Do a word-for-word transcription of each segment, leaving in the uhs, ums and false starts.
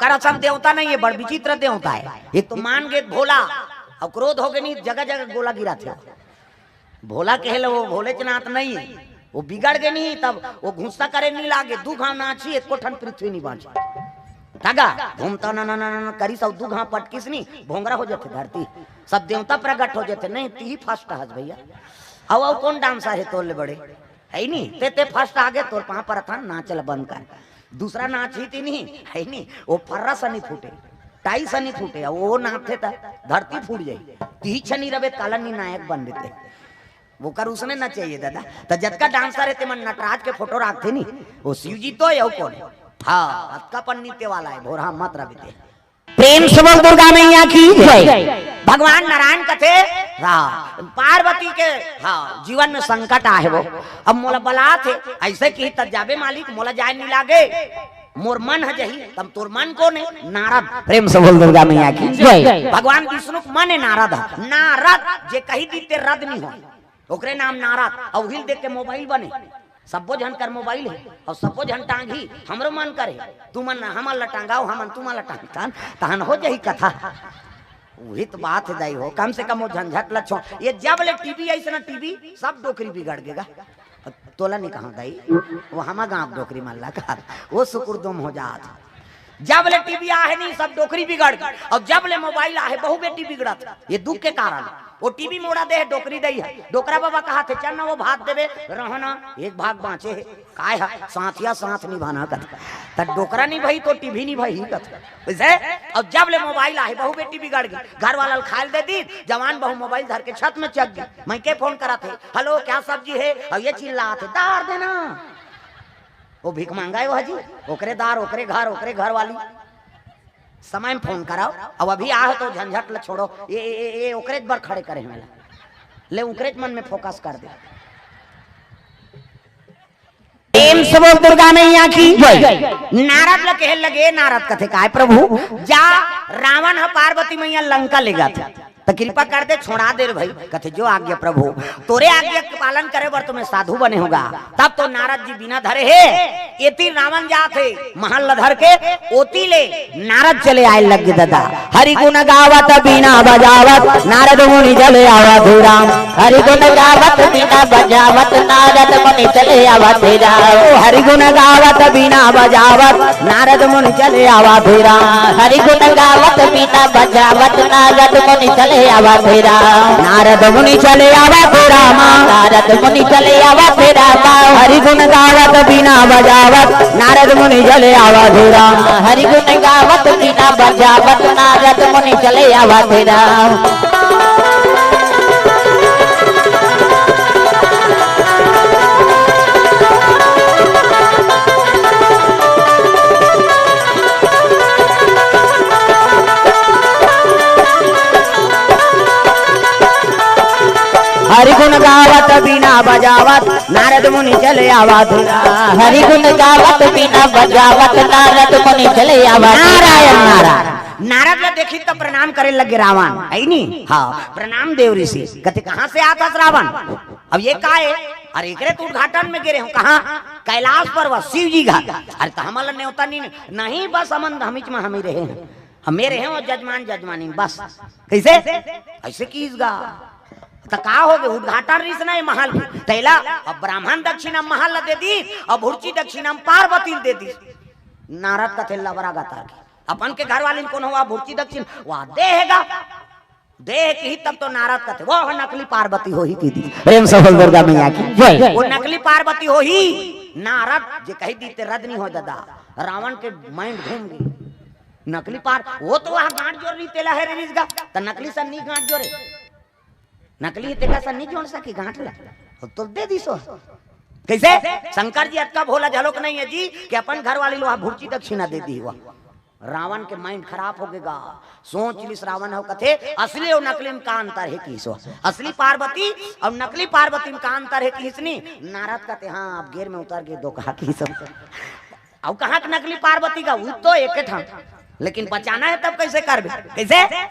दरअसल देवता नहीं है, बड़ विचित्र देवता है। एक तो मान गे भोला, अउ क्रोध हो गे नहीं, जगह जगह गोला गिराथे। भोला कहे ले वो भोलेचनाथ नहीं है, वो बिगड़ गे नहीं, तब वो गुस्सा करे नहीं लागे, दू घांव नाची, एको ठन पृथ्वी नहीं बांचे। तगा घूमता ना ना ना ना करिस, अउ दू घांव पटकिस नहीं, भोंगरा हो जाथे धरती, सब देवता प्रगट हो जाथे। नहीं, तिही फर्स्ट हस भैया। अउ अउ कौन डांसर है तोर ले बड़े? है नहीं, ते ते फर्स्ट आगे, तोर पांव परथन, नाच ल बंद कर। दूसरा नाच ही ती नहीं है नहीं, वो फर्रा सनी फूटे, टाई सनी फूटे, वो नाचथे त धरती फूट जाई। तिही छनी रबे, काला नी नायक बन देते। वो कर उसने ना चाहिए दादा। त जतका डांसर है, ते मन नटराज के फोटो राखथे नी, वो शिव जी तो यऊ कौन है? हाँ, अतका पन नृत्य वाला है, भोरहा मत रबे ते। प्रेम से बोल दुर्गा मैया की जय। भगवान नारायण कथे, हाँ, पार्वती के, हाँ, जीवन में संकट आहे वो। अब मोला बलाथे, ऐसे किही त जाबे मालिक, मोला जाय नहीं लागे, मोर मन ह जही, तब तोर मन कौन है? नारद। प्रेम से बोल दुर्गा मैया की जय। भगवान विष्णु के मन है नारद ह। नारद जे कही दी ते रद नहीं हो, ओकरे नाम नारद। अउ हिल देख के मोबाइल बने, सब्बो झन कर मोबाइल है, अउ सब्बो झन टांगही, हमरो मन करे, तुमन हमन ल टांगाओ, हमन तुमन ल टांगथन, तहन हो जही कथा। उही तो बात है दाई हो, कम से कम वो झंझट ल छोड़। ये जब ले टीवी आइस ना, टीवी सब डोकरी बिगड़ गेगा। तोला नहीं कहा दाई, वो हमा गांव डोकरी मन ला कहा, वो सुकुर दुम हो जात। जब ले टीवी आहे नहीं, सब डोकरी बिगड़ गे, अउ जब ले मोबाइल आहे, बहू बेटी बिगड़त। ये दुख के कारण। वो टीवी मोड़ा दे है, डोकरी दई है। डोकरा बाबा कहाथे, "चल ना, वो भात देबे, रहो ना, एक भाग बांचे है।" काय है? साथिया साथ निभाना कथे। त डोकरा नहीं भई तो टीवी नहीं भई कथे। वैसे, अउ जब ले मोबाइल आहे, बहू बेटी बिगड़ गे, घर वाला ल खाय ल दे दी, जवान बहू मोबाइल धर के छत में चघ गे। मइके फोन कराथे, "हेलो, क्या सब्जी है?" अउ ये चिल्लाथे, "दार देना।" वो भीख मांगा है वो हजी, ओकरे दार, ओकरे घर, ओकरे घर वाली। समय में फोन कराओ। अब अभी आहो तो झंझट ल छोड़ो, ये, ये, ये, ये ओकरेच बर खड़े करे हैं मेला। ले ओकरेच मन में फोकस कर दे। प्रेम से बोल दुर्गा मैया की जय। नारद ल कहे लगे, नारद कथे, "काय प्रभु, जा, रावण ह पार्वती मैया लंका लेगथे, त कृपा कर दे, छोड़ा दे रे भाई।" कथे, "जो आज्ञा प्रभु, तोरे आज्ञा के पालन करे बर तो मैं साधु बने होगा।" तब तो नारद जी बीना धरे हे, एती रावण जात हे, महल ल धर के, ओती ले नारद चले आए लग गे दादा। हरि गुण गावत बीना बजावत, नारद मुनि चले आवत हे राम। हरि गुण गावत बीना बजावत, नारद मुनि चले आवत हे राम। हरि गुण गावत बीना बजावत, नारद मुनि चले आवत हे राम। हरि गुण गावत बीना बजावत, नारद मुनि चले आवत हे राम। नारद मुनि चले आवत हे राम। नारद मुनि चले आवत हे राम। हरि गुण गावत बीना बजावत, नारद मुनि चले आवत हे राम। हरि गुण गावत बीना बजावत, नारद मुनि चले आवत हे राम। हरि गुण गावत बीना बजावत, नारद मुनि चले आवत। हरि गुण गावत बीना बजावत, नारद मुनि चले आवत। नारायण नारायण। नारद ला देखी त प्रणाम करे लगे रावण, है नी? हाँ, प्रणाम देव ऋषि। कथे, "कहाँ से आत हस रावण?" अब ये का है? अरे एकरे तो उद्घाटन में गे रहे हो, कहाँ? कैलाश पर्वत, शिव जी घाट। अरे त हमन ला नेवता नहीं, नहीं, बस हमन हमीच में हमी रहे हैं। हमे रहे हो जजमान जजमानी, बस। कैसे? ऐसे कीस गा। त का हो गे? उद्घाटन रहिस ना ये महल के। तैला अब ब्राह्मण दक्षिणा महल ला दे दी, अब भुर्ची दक्षिणा पार्वती ला दे दी। नारद कथे लबरा गतार के। अपन के घर वाली कोनो हुआ भुर्ची दक्षिण, वह देहेगा। देह की तब तो नारद कथे, "वो नकली पार्वती होही" की दी। प्रेम से बोल दुर्गा मैया की जय। वो नकली पार्वती होही। नारद जे कही दी ते रद नहीं हो दादा। रावण के माइंड घूम गई। नकली पार, वो तो वह गांठ जोर रही तेला है रे रिजगा। त नकली सन्नी गांठ जोरे। नकली तेका सन्नी जोड़ सकी गांठ ला। तो दे दी सो। कैसे? शंकर जी अतका भोला झलोक नहीं है जी कि अपन घर वाली ला भुर्ची दक्षिणा दे दी हुआ। रावण के माइंड खराब हो गेगा। सोच लिस रावण हो कथे, "असली अउ नकली में का अंतर है?" किसो, "असली पार्वती अउ नकली पार्वती में का अंतर है?" किसनी नारद कथे, "हाँ, अब गेर में उतर गे दो कहा किसो।" अउ कहाँ के नकली पार्वती का? वो तो एक ठन, लेकिन बचाना है तब कैसे करबे? कैसे?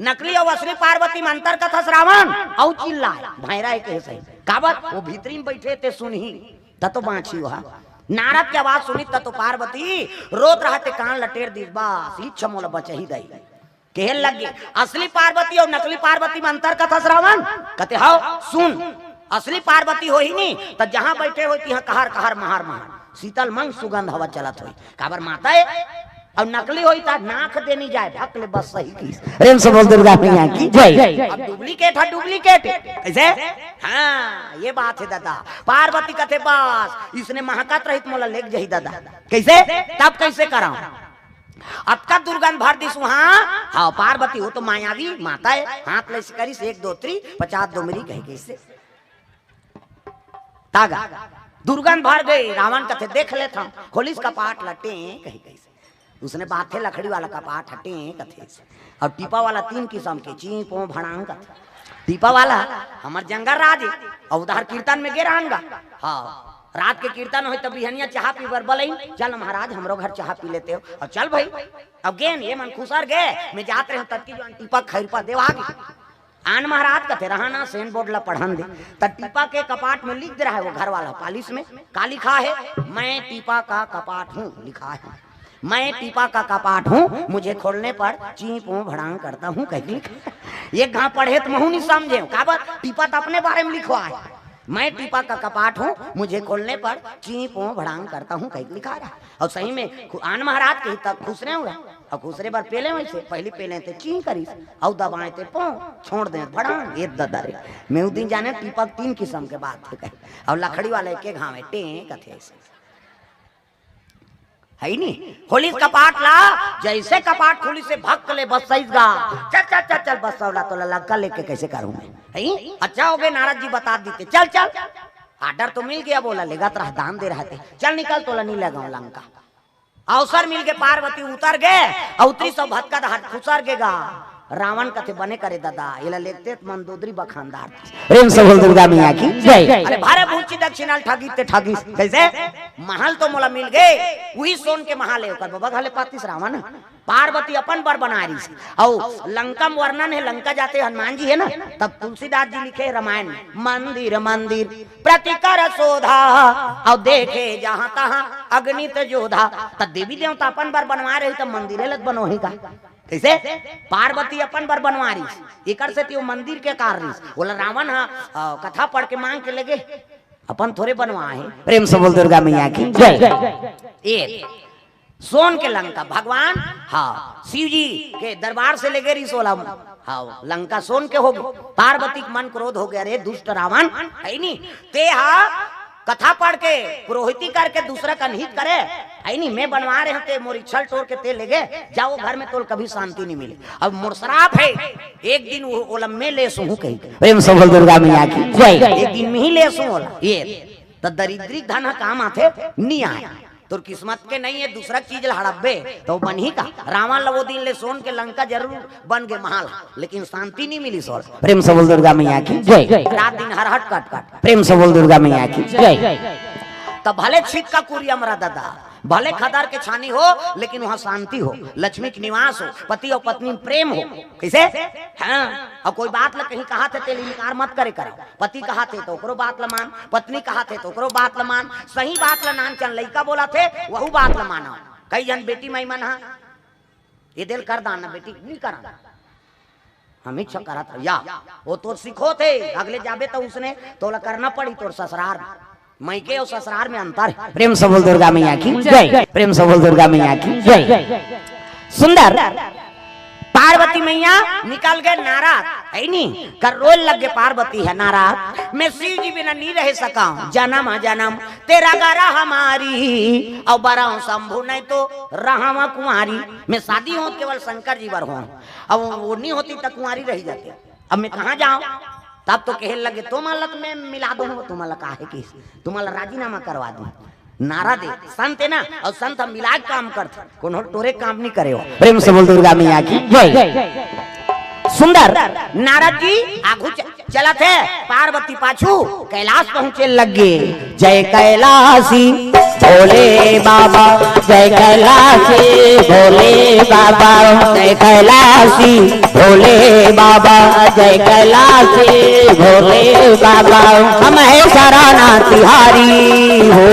नकली अउ असली पार्वती में अंतर कथस रावण, अउ चिल्लाए, भैरा है कहे सही। काबर? वो भीतरी में बैठे ते सुनही। त तो बाँची वह। नारद के आवाज सुनिस त तो पार्वती रोत रहत हे, कान ल टेर दिस, बस इच्छा मोला बचही दई। कहे लगे, असली पार्वती अउ नकली पार्वती में अंतर कथस रावण? कथे, हव, सुन, असली पार्वती होही नी त जहां बैठे होही तिहां कहर कहर महर महर शीतल मंद सुगंध हवा चलत होही। काबर माता ए? अउ नकली होही त नाक दे नी जाय, भक ले बस सही किस। प्रेम से बोल दुर्गा मैया की जय। अब डुप्लीकेट हे, डुप्लीकेट। कइसे? हां, ये बात हे दादा। पार्वती कथे, बस इसने महकत रहित मोला लेग जही दादा। कइसे? तब कइसे करंव? अतका दुर्गंध भर दिस उहां। हां, पार्वती हो तो मायावी माता ए, हाथ ले करिस एक दो तीन, पचास डोमरी कहे कइसे। तागा दुर्गंध भर गे। रावण कथे, देख लेथंव। खोलिस कपाट ल, टें कहे कइसे। उसने बाथे लकड़ी वाला कपाट ह, टें कथे। अउ टीपा वाला तीन किसम के, चीं, पों, भड़ांग कथे। टीपा वाला हमर जंगल राज ए, अउ उधार कीर्तन में गे रहन गा। हां, रात के कीर्तन होही त बिहनिया चाहा पी बर बलइन, चल महाराज हमरो घर चाहा पी लेते हो। अउ चल भई, अब गेन ये मन खुसर गे, मैं जात रहेंव ततकी जोन टीपा खैरपा देवा गे। आन महाराज कथे, रहा ना, सेन बोर्ड ला पढ़न दे। त टीपा के कपाट में लिख दे रहा हे वो घर वाला पालिश में, का लिखा हे? मैं टीपा का कपाट हूं, लिखा हे, मैं टीपा का कपाट हूं, मुझे खोलने पर चीं पों भड़ांग करता हूं, कहिके लिखा हे। एक घांव पढ़े त महूं नी समझेंव, काबर टीपा त अपने बारे में लिखवा हे, मैं टीपा का कपाट हूं, मुझे खोलने पर चीं पों भड़ांग करता हूं, कहिके लिखा रहा। अउ सही में खु-, आन महाराज कही त खुसरे हुआ, अउ खुसरे बर पेले वइसे, पहिली पेले ते चीं करिस, अउ दबाए ते पों, छोड़ दे भड़ांग, ए ददा रे। मैं उ दिन जानेंव टीपा तीन किसम के बात हे कहे, अउ लकड़ी वाला एके घांव ए, टें कथे अइसे। हे नी? खोलिस कपाट ला, जइसे कपाट खोलिस हे भक ले बस्सइस गा। चल, चल, चल, चल, बस्सव ला, तोला लंका लेगे कइसे करहूं मैं? हे? अच्छा होगे नारद जी बता दिस ते। चल, चल। आर्डर तो मिल गे, बोला लेगत रहा, दान दे रहा ते। चल निकल, तोला नी लेगंव लंका। अवसर मिल गे, पार्वती उतर गे, अउ उतरिस अउ भतका दहात खुसर गे गा। रावण कथे, बने करे ददा, एला लेगते त मंदोदरी बखानदार। प्रेम से बोल दुर्गा मैया की जय। अरे भारे भूची दक्षिणा ल ठगिस ते ठगिस। कइसे? महल तो मोला मिल गे, उही सोन के महल हे, ओकर बबा घले पातिस रावण। पार्वती अपन बर बनारिस। अउ लंका में वर्णन हे, लंका जाते हनुमान जी हे ना, तब तुलसीदास जी लिखे रामायण में, मंदिर मंदिर प्रति कर शोधा, अउ देखे जहां तहां अगणित जोधा। त देवी देवता अपन बर बनवाय रही त मंदिरे ल त बनोही का? कइसे? पार्वती अपन बर बनवारिस, एकर सेती ओ मंदिर के कार रिस। ओला रावण ह, अ, कथा पढ़ के मांग के लेगे, अपन थोरे बनवाए हे। प्रेम से बोल दुर्गा मैया की जय। ए सोन के लंका भगवान, हां, शिव जी के दरबार से लेगे रिस ओला। हां, लंका सोन के होगे। पार्वती के मन क्रोध होगे, अरे दुष्ट रावण, हे नी, ते हा कथा पढ़ के, पुरोहिती करके दूसरा के अनहित करे, हे नी, मैं बनवा रहे हंव ते मोर इच्छा ल टोर के ते लेगे, जा ओ घर में तोला कभी शांति नी मिले। अब मोर श्राप हे, एक दिन ओ, ओला मैं लेसहूं कहिके। प्रेम से बोल दुर्गा मैया की जय। एक दिन मैं ही लेसहूं ओला। ए त दरिद्री धन ह काम आथे, नी आय। तोर किस्मत के नइ हे, दूसरा चीज ल हड़पबे, त ओ बनही का? रावण ल ओ दिन ले सोन के लंका जरूर बन गे महल, लेकिन शांति नी मिलिस ओला। प्रेम से बोल दुर्गा मैया की जय। रात दिन हरहट कटकट। प्रेम से बोल दुर्गा मैया की जय। त भले छितका कुरिया म रह ददा, भले खदर के छानी हो, लेकिन उहां शांति हो, लक्ष्मी के निवास हो, पति अउ पत्नी में प्रेम हो। कइसे? हां, अउ कोई बात ल कहीं कहाथे, तेला इनकार मत करे करा। पति कहाथे त ओकरो बात ल मान, पत्नी कहाथे त ओकरो बात ल मान, सही बात ल नानचन लइका बोलाथे, वहू बात ल मानव। कई झन बेटी माई मन ह, ए दे ल कर दान ना बेटी, नी करन। हम इच्छा करत हव या, ओ तो सिखोथे, अगले जाबे त उसने तोला करना पड़ही तोर ससुरार में। मइके अउ ससुरार में अंतर हे। प्रेम से बोल दुर्गा मैया की जय। प्रेम से बोल दुर्गा मैया की जय। सुंदर पार्वती मैया निकल गे नारद, हे नी, कर रोय लग गे पार्वती ह, नारद, मैं शिव जी बिना नी रह सकंव, जनम जनम ते रग रह मारी, अउ बरंव शंभु नहीं तो रहंव कुंवारी। मैं शादी हों त केवल शंकर जी बर हों, अब ओ नी होतिस त कुंवारी रह जातेंव, अब मैं कहां जांव? तब तो कहे लगे, तुमन ल त मैं मिला दूं, तुमन ल काहे कि, तुमन ल राजीनामा करवा दूं। नारद ए, संत हे ना, अउ संत ह मिलाय के काम करथे, कोनो टोरे काम नी करे हो। प्रेम से बोल दुर्गा मैया की जय। सुंदर नारद जी आगू च-, चलत हे, पार्वती पाछू कैलाश पहुंचे लग गे। जय कैलाशी भोले बाबा, जय कैलाशी भोले बाबा, जय कैलाशी भोले बाबा, जय कैलाशी भोले बाबा। हम है शरणा तिहारी हो,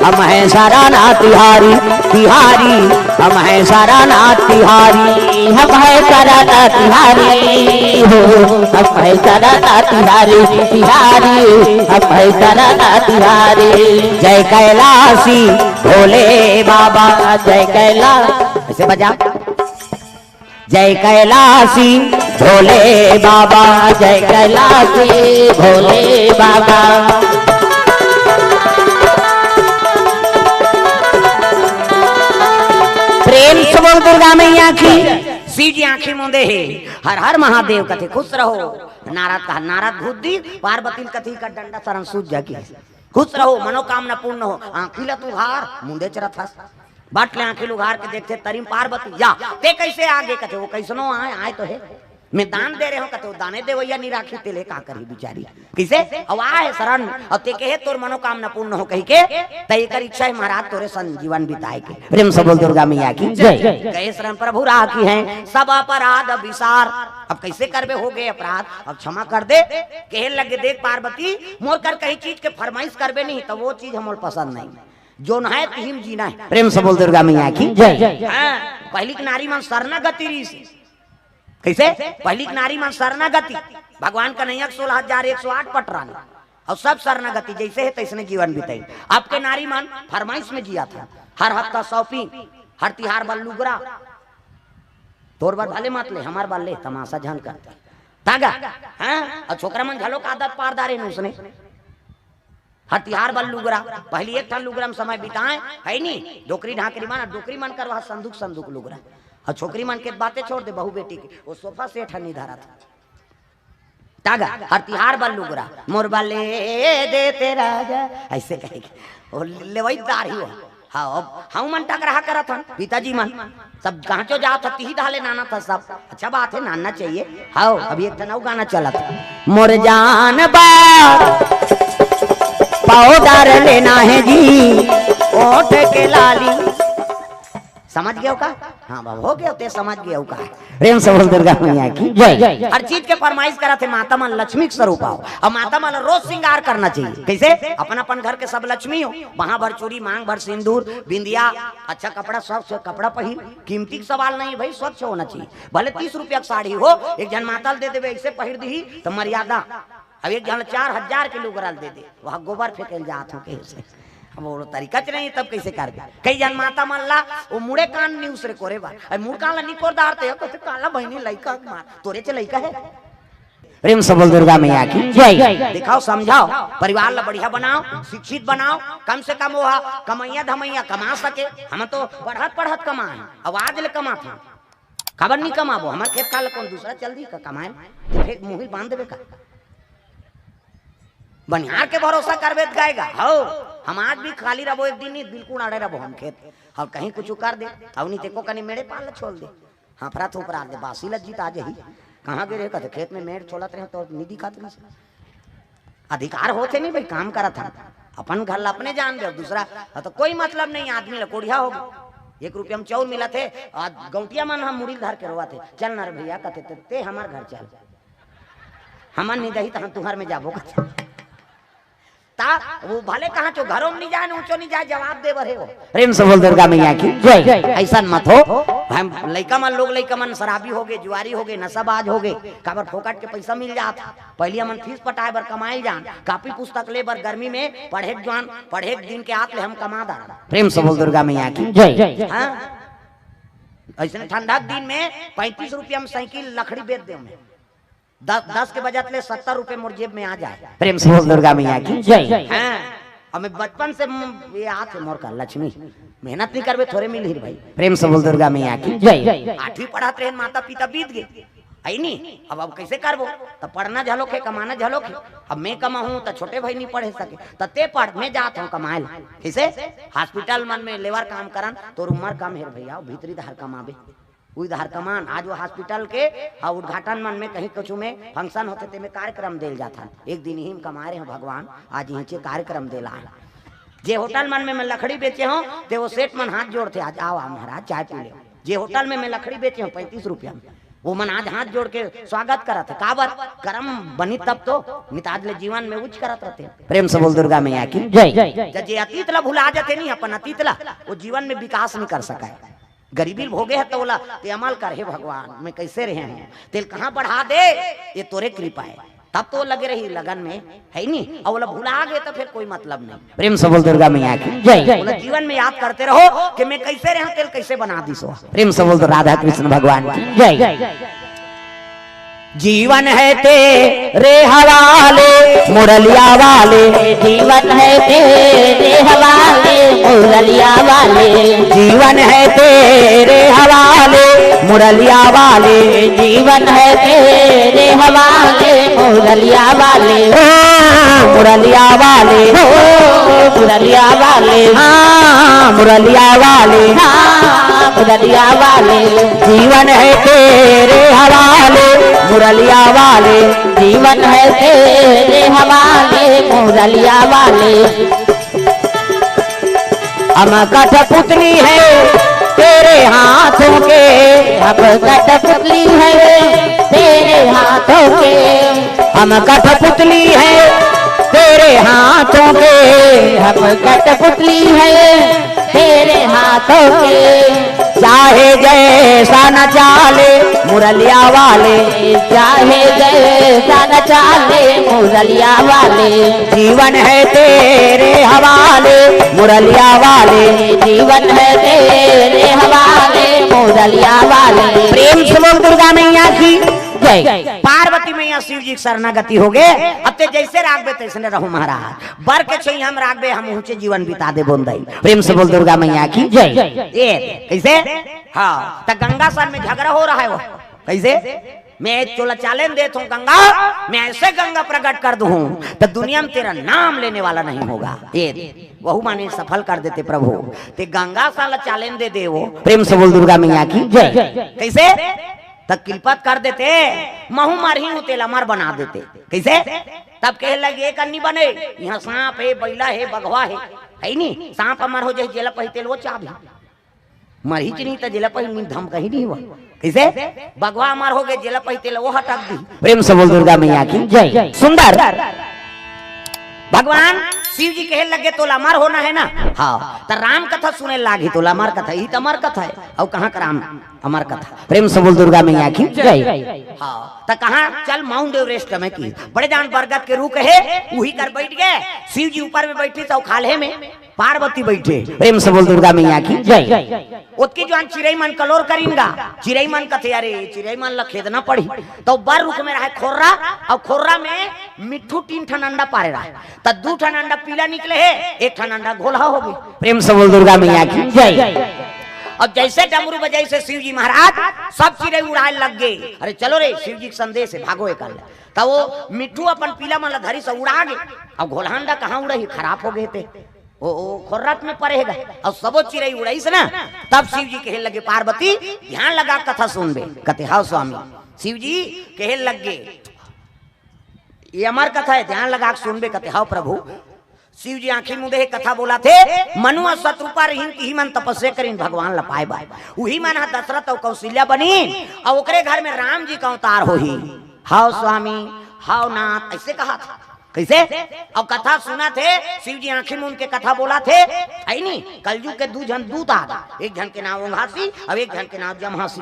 हम है शरणा तिहारी, तिहारी, हम है शरणा तिहारी, हम है शरणा तिहारी हो, हम है शरणा तिहारी, तिहारी, हम है शरणा तिहारी। जय कैलाशी भोले बाबा, जय कैलाश, ऐसे बजा। जय कैलाशी भोले बाबा, जय कैलाशी भोले बाबा। प्रेम से बोल दुर्गा मैया की। शिव जी आंखी मूंदे हे, हर हर महादेव कथे, खुश रहो। नारद कहा, नारद भूत दी, पार्वती कथी का डंडा सरन सूझ जाके। खुश रहो, मनोकामना पूर्ण हो। आंखी ला तू उघार, मुंदे चरत हस। बट ले आंखी उघार के देखथे, तरी म पार्वती, या, ते कैसे आगे? कथे, वो कैसनो आए, आए तो हे। मैं दान दे रहे हूँ, कथे, वो दाने देवैया नहीं राखी, तेले का करी बिचारी। कैसे? अब आ है शरण, और ते कहे, तोर मनोकामना पूर्ण हो कही के, त एकर इच्छा है महाराज, तोरे संग जीवन बिताए के। प्रेम से बोल दुर्गा मैया की जय। कहे शरण प्रभु राखी हैं, सब अपराध विसार। अब कैसे करबे, हो गए अपराध, अब क्षमा कर दे। कहे लगे, देख पार्वती, मोर कर कहीं चीज के फरमाइश करबे नहीं, तो वो चीज हमोल पसंद नहीं। जोन है तिही म जीना है। प्रेम से बोल दुर्गा मैया की जय। हाँ, पहली के नारी मन शरणागति रहिस। कैसे? पहली के नारी मन शरणागति। भगवान कन्हैया के सोलह हजार एक सौ आठ पटरानी। और सब शरणागति, जैसे है तैसने जीवन बिताई। अब के नारी मन फरमाइश में जिया था। हर हफ्ता shopping, हर तिहार बर लुगरा। तोर बर भले मत ले, हमार बर ले, तमाशा झन करते। तागा, हाँ? और छोकरा मन घलो का आदत पार डारे न उसने। हर तिहार बर लुगरा, पहली एक ठन लुगरा म समय बिताए, है नी? डोकरी ढाकरी मन, डोकरी मन कर वहाँ संदूक संदूक लुगरा। और छोकरी मन के बातें छोड़ दे, बहू बेटी के, वो sofa set ह नहीं धरा था। तागा, हर तिहार बर लुगरा, मोर बर ले देते राजा, ऐसे कहेगी। वो लेवईदार ही हो। हाँ, अब हम मन टकराहा करत हन, पिताजी मन। सब कहाँ चो जात ह, तिही धाले नाना था सब। अच्छा बात है, नानना चाहिए। हाँ, अभी एक ठन अउ गाना चलत हे। मोर जान बा पाउडर लेना है जी, ओठ के लाली। समझ गए हो का? हाँ बाबा, हो गए होते, समझ गए हो का? प्रेम से बोल दुर्गा मैया की जय। हर चीज के फरमाइश करत हे, माता मन लक्ष्मी के स्वरूप आओ। और माता मन रोज श्रृंगार करना चाहिए। कैसे? अपन अपन घर के सब लक्ष्मी हो, वहां भर चूड़ी, मांग भर सिंदूर, बिंदिया, अच्छा कपड़ा, स्वच्छ कपड़ा पहिर। कीमती के सवाल नहीं भाई, स्वच्छ होना चाहिए। भले तीस रुपया के साड़ी हो, एक झन माता ल दे देवे, ऐसे पहिर दीही तो मर्यादा। अब एक झन चार हजार के लुगरा ल दे दे, वह गोबर फेंके ल जात हो कहीं से। अब वो तरीका च नहीं, तब कैसे कर दे? कई झन माता मन ला वो मुड़े कान नहीं उसरे कोरे बार, अब मुड़ कान ला नहीं कोर दारते हो, कहते, "काला बहिनी लइका के मार, तोरे च लइका है।" प्रेम से बोल दुर्गा मैया की जय। दिखाओ, समझाओ, परिवार ला बढ़िया बनाओ, शिक्षित बनाओ, कम से कम वो हा कमैया धमैया कमा सके। हम तो पढ़त पढ़त कमाए, आवाज ले कमात हन। काबर नहीं कमाबो? हमार खेत खार ला कौन दूसरा चल दी का कमाए? तो फिर मुही बांध देबे का? बनिहार के भरोसा करबे त गाएगा। हो, हम आज भी खाली रहबो एक दिन नहीं, बिल्कुल अड़े रहबो हम खेत। और कहीं कुछ कर दे, और नहीं तेको कने मेड़े पाल ला छोड़ दे। हाँ, फरा थोपरा दे, बासी लज्जित आ जाही। कहाँ गे रहे? कहते, "खेत में मेड़ छोलत रहे तो नहीं दिखात रही।" अधिकार होथे नहीं भाई, काम करत हन, अपन घर ला अपने जान दे, दूसरा ला तो कोई मतलब नहीं। आदमी ला कोढ़िया हो गए, एक रुपया में चाउर मिलत हे, आज गौंटिया मन हम मुड़ी धर के रोवत हे, "चल ना रे भैया," कहते, "ते, ते हमार घर चल, हमन नहीं दही तो हम तुहर में जाबो," कहते। ता वो भले कहाँ चो घरों में नहीं जाए, ऊंचो नहीं जाए, जवाब दे बर हे वो। प्रेम से बोल दुर्गा मैया की जय। ऐसा मत हो, हम लइका मन, लोग लइका मन शराबी हो गए, जुआरी हो गए, नशाबाज हो गए, काबर फोकट के पैसा मिल जात। पहली हमन फीस पटाए बर कमाए जान, कापी पुस्तक ले बर गर्मी में पढ़े के जान, पढ़े के दिन के आत ले हम कमा दान। प्रेम से बोल दुर्गा मैया की जय। हाँ? ऐसे ठंडा के दिन में पैंतीस रुपया में साइकिल लकड़ी बेच दे मैं। दस, दस के बजट ले सत्तर रुपये मोर जेब में आ जाए। प्रेम से बोल दुर्गा मैया की जय। हाँ, हमें बचपन से म-, ये आत हे मोर का लक्ष्मी, मेहनत नहीं करबे थोरे मिलही भाई। प्रेम से बोल दुर्गा मैया की जय। आठवीं पढ़त रहे, माता पिता बीत गए, है नी? अब, अब कैसे करबो? तब पढ़ना झलोक हे, कमाना झलोक हे। अब मैं कमाहूँ तो छोटे भाई नहीं पढ़े सके, तो ते पढ़, मैं जात हूँ कमाए ला। कैसे? हॉस्पिटल मन में लेबर काम करन, तोर उम्र कम हे रे भैया, भीतरी धार कमाबे। उधार कमान, आज वो हॉस्पिटल के, हाँ, उद्घाटन मन में कहीं कुछ में function होथे, ते में कार्यक्रम देल जाथन। एक दिन ही कमा रहे हैं भगवान, आज यहीं से कार्यक्रम देला है। जे होटल मन में मैं लकड़ी बेचे हूँ, ते वो सेठ मन हाथ जोड़ते, "आज आओ, आओ महाराज, चाय पी ले।" जे होटल में मैं लकड़ी बेचे हूँ पैंतीस रुपया में, वो मन आज हाथ जोड़ के स्वागत करत हे। काबर? करम बनी तब तो, निताज ले जीवन में उच्च करत रहते। प्रेम से बोल दुर्गा मैया की जय। जय। जे अतीत ला भुला जाते नहीं, अपन अतीत ला, वो जीवन में विकास नहीं कर सका है। गरीबी भोगे है तो बोला, "ते अमल कर, हे भगवान, मैं कैसे रहे हूँ, तेल कहाँ बढ़ा दे, ये तोरे कृपा है।" तब तो लगे रही लगन में, है नी? और बोला, "भुला गए तो फिर कोई मतलब नहीं।" प्रेम से बोल दुर्गा मैया की जय। बोला, "जीवन में याद करते रहो कि मैं कैसे रहे हूँ, तेल कैसे बना दी सो।" प्रेम से बोल दो राधा कृष्ण भगवान की जय। जीवन है तेरे हवाले, मुरलिया वाले। जीवन है तेरे हवाले, मुरलिया वाले। जीवन है तेरे हवाले, मुरलिया वाले। जीवन है तेरे हवाले, मुरलिया वाले। ओ, मुरलिया वाले। ओ, मुरलिया वाले। हाँ, मुरलिया वाले। हाँ, मुरलिया वाले। जीवन है तेरे हवाले, मुरलिया वाले। जीवन है तेरे हवाले, मुरलिया वाले। हम कठपुतली है तेरे हाथों के। हम कठपुतली है तेरे हाथों के। हम कठपुतली है तेरे हाथों के। हम कठपुतली है तेरे हाथों के। चाहे जैसा न चाले मुरलिया वाले। चाहे जैसा न चाले मुरलिया वाले। जीवन है तेरे हवाले मुरलिया वाले। जीवन है तेरे हवाले मुरलिया वाले। प्रेम से बोल दुर्गा मैया की जय। पार्वती मैया शिव जी के शरणागति हो गए। अब ते जैसे राखबे तैसने रहो महाराज। बर के छैया हम राखबे, हम ऊंचे जीवन बिता दे बोंदई। प्रेम से बोल दुर्गा मैया की जय। ये कैसे? हाँ, त गंगा सन में झगड़ा हो रहा है वो। कैसे? "मैं तोला चालेन देत हूँ गंगा, मैं ऐसे गंगा प्रकट कर दूँ, तो दुनिया में तेरा नाम लेने वाला नहीं होगा।" ये वहू माने सफल कर देते प्रभु। ते गंगा सन ला चालेन दे दे वो। प्रेम से बोल दुर्गा मैया की जय। कैसे? त किलपत कर देते, महू मरही हूँ तेला अमर बना देते। कैसे? तब कहे लगे, "एक अन्नी बने, यहाँ सांप है, बैला है, बघवा है, है नी? सांप अमर हो जाए, जेला पही तेल वो चाबी। मरही च नहीं त जेला पही नींद धमकही नहीं हुआ।" कैसे? बघवा अमर हो गए, जेला पही तेल वो हटक दी। प्रेम से बोल दुर्गा मैया की जय। सुंदर। भगवान शिव जी कहे लगे, "तोला अमर होना है ना?" हाँ। त राम कथा सुने लागी, "तोला अमर कथा, ई त अमर कथा है।" और कहाँ का राम अमर कथा? प्रेम से बोल दुर्गा मैया की जय। हाँ, त कहाँ चल माउंट एवरेस्ट में की। बड़े जान बरगद के रूख है, उही कर बैठ गए। शिव जी ऊपर में बैठी तो खाल्हे में पार्वती बैठे। प्रेम से बोल दुर्गा मैया की जय। ओतकी जुआन चिरई मन कलोर करिन गा। चिरई मन कथे, "अरे, चिरई मन ला खेदना पड़ी।" तो बर रुख में रहे खोर्रा, और खोर्रा में मिट्ठू तीन ठन अंडा पारे रहे। त दू ठन अंडा पीला निकले हे, एक ठन अंडा घोलहा हो गई। प्रेम से बोल दुर्गा मैया की जय। अब जैसे डमरू बजाई से शिव जी महाराज सब चिरई उड़ाए लग गए। "अरे चलो रे, शिव जी के संदेश है, भागो एक अंडा।" त वो मिट्ठू अपन पीला मन ला धरी से उड़ा गए। अब घोलहा अंडा कहाँ उड़ही, खराब हो गए थे। ओ, ओ, खोर्रत में पड़ेगा। और सबो चिरई उड़ाइस ना, तब शिव जी कहे लगे, "पार्वती, ध्यान लगा कथा सुनबे।" कथे, "हाँ स्वामी।" शिव जी कहे लगे, "ये अमर कथा है, ध्यान लगा के सुनबे।" कथे, "हाँ प्रभु।" शिव जी आंखी मुंदे हे, कथा बोला थे, "मनुआ सतरूपा रहिन, तिही मन तपस्या करिन भगवान ल पाए बर। उही मन ह दशरथ अउ कौशल्या बनिन, अउ ओकरे घर में राम जी का अवतार होही।" "हाव स्वामी, हाव नाथ," ऐसे कहा था। कैसे? अब कथा सुनत हे, शिव जी आंखी मूंद के कथा बोलत हे, है नी? कलयुग के दू झन दूत आ गे, एक झन के नाम ओंघासी अउ एक झन के नाम जमहासी।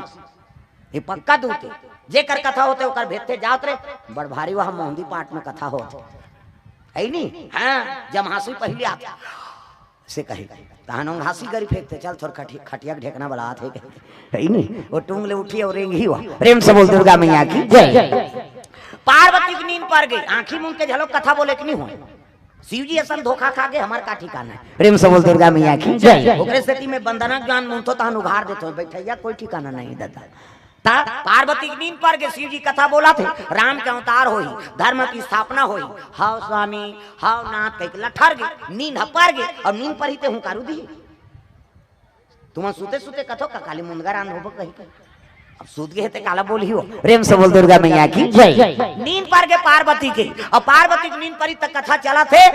ये पक्का दूत हे, जेकर कथा होथे ओकर भेजथे, "जात रे, बड़ भारी वह मोहंदी पाट में कथा होथे।" है नी? हाँ, जमहासी पहले आथे। से कहे, तहन ओंघासी गरी फेंकथे, "चल थोर खटि-, खटिया के ढेकना बलात हे," कहिके। है नी? वो टूंग ले उठी अउ रेंगही हुआ। प्रेम से बोल दुर्गा मैया की जय। पार्वती के नींद पर गई, आंखी मूंद के झलो कथा बोले कि नहीं हो। शिव जी असन धोखा खा गए, हमार का ठिकाना है। प्रेम से बोल दुर्गा मैया की जय। ओकरे सेती में बंदना ज्ञान मूंदथों तहन उघार देथों, बैठैया कोई ठिकाना नहीं दादा। ता पार्वती के नींद पर गए, शिव जी कथा बोलथे, राम के अवतार होही, धर्म की स्थापना होही। "हाव स्वामी, हाव नाथ," कहिके लठर गए, नींद ह पर गए, अउ नींद पर ही ते हुंकारू दी। तुमन सुते सुते कथो का काली मुंदगा रांध होबो कहिके। अब सूत गे हे ते काला बोलही हो। प्रेम से बोल दुर्गा मैया की जय। नींद पर गे पार्वती के, अउ पार्वती के नींद परी त कथा चलत हे।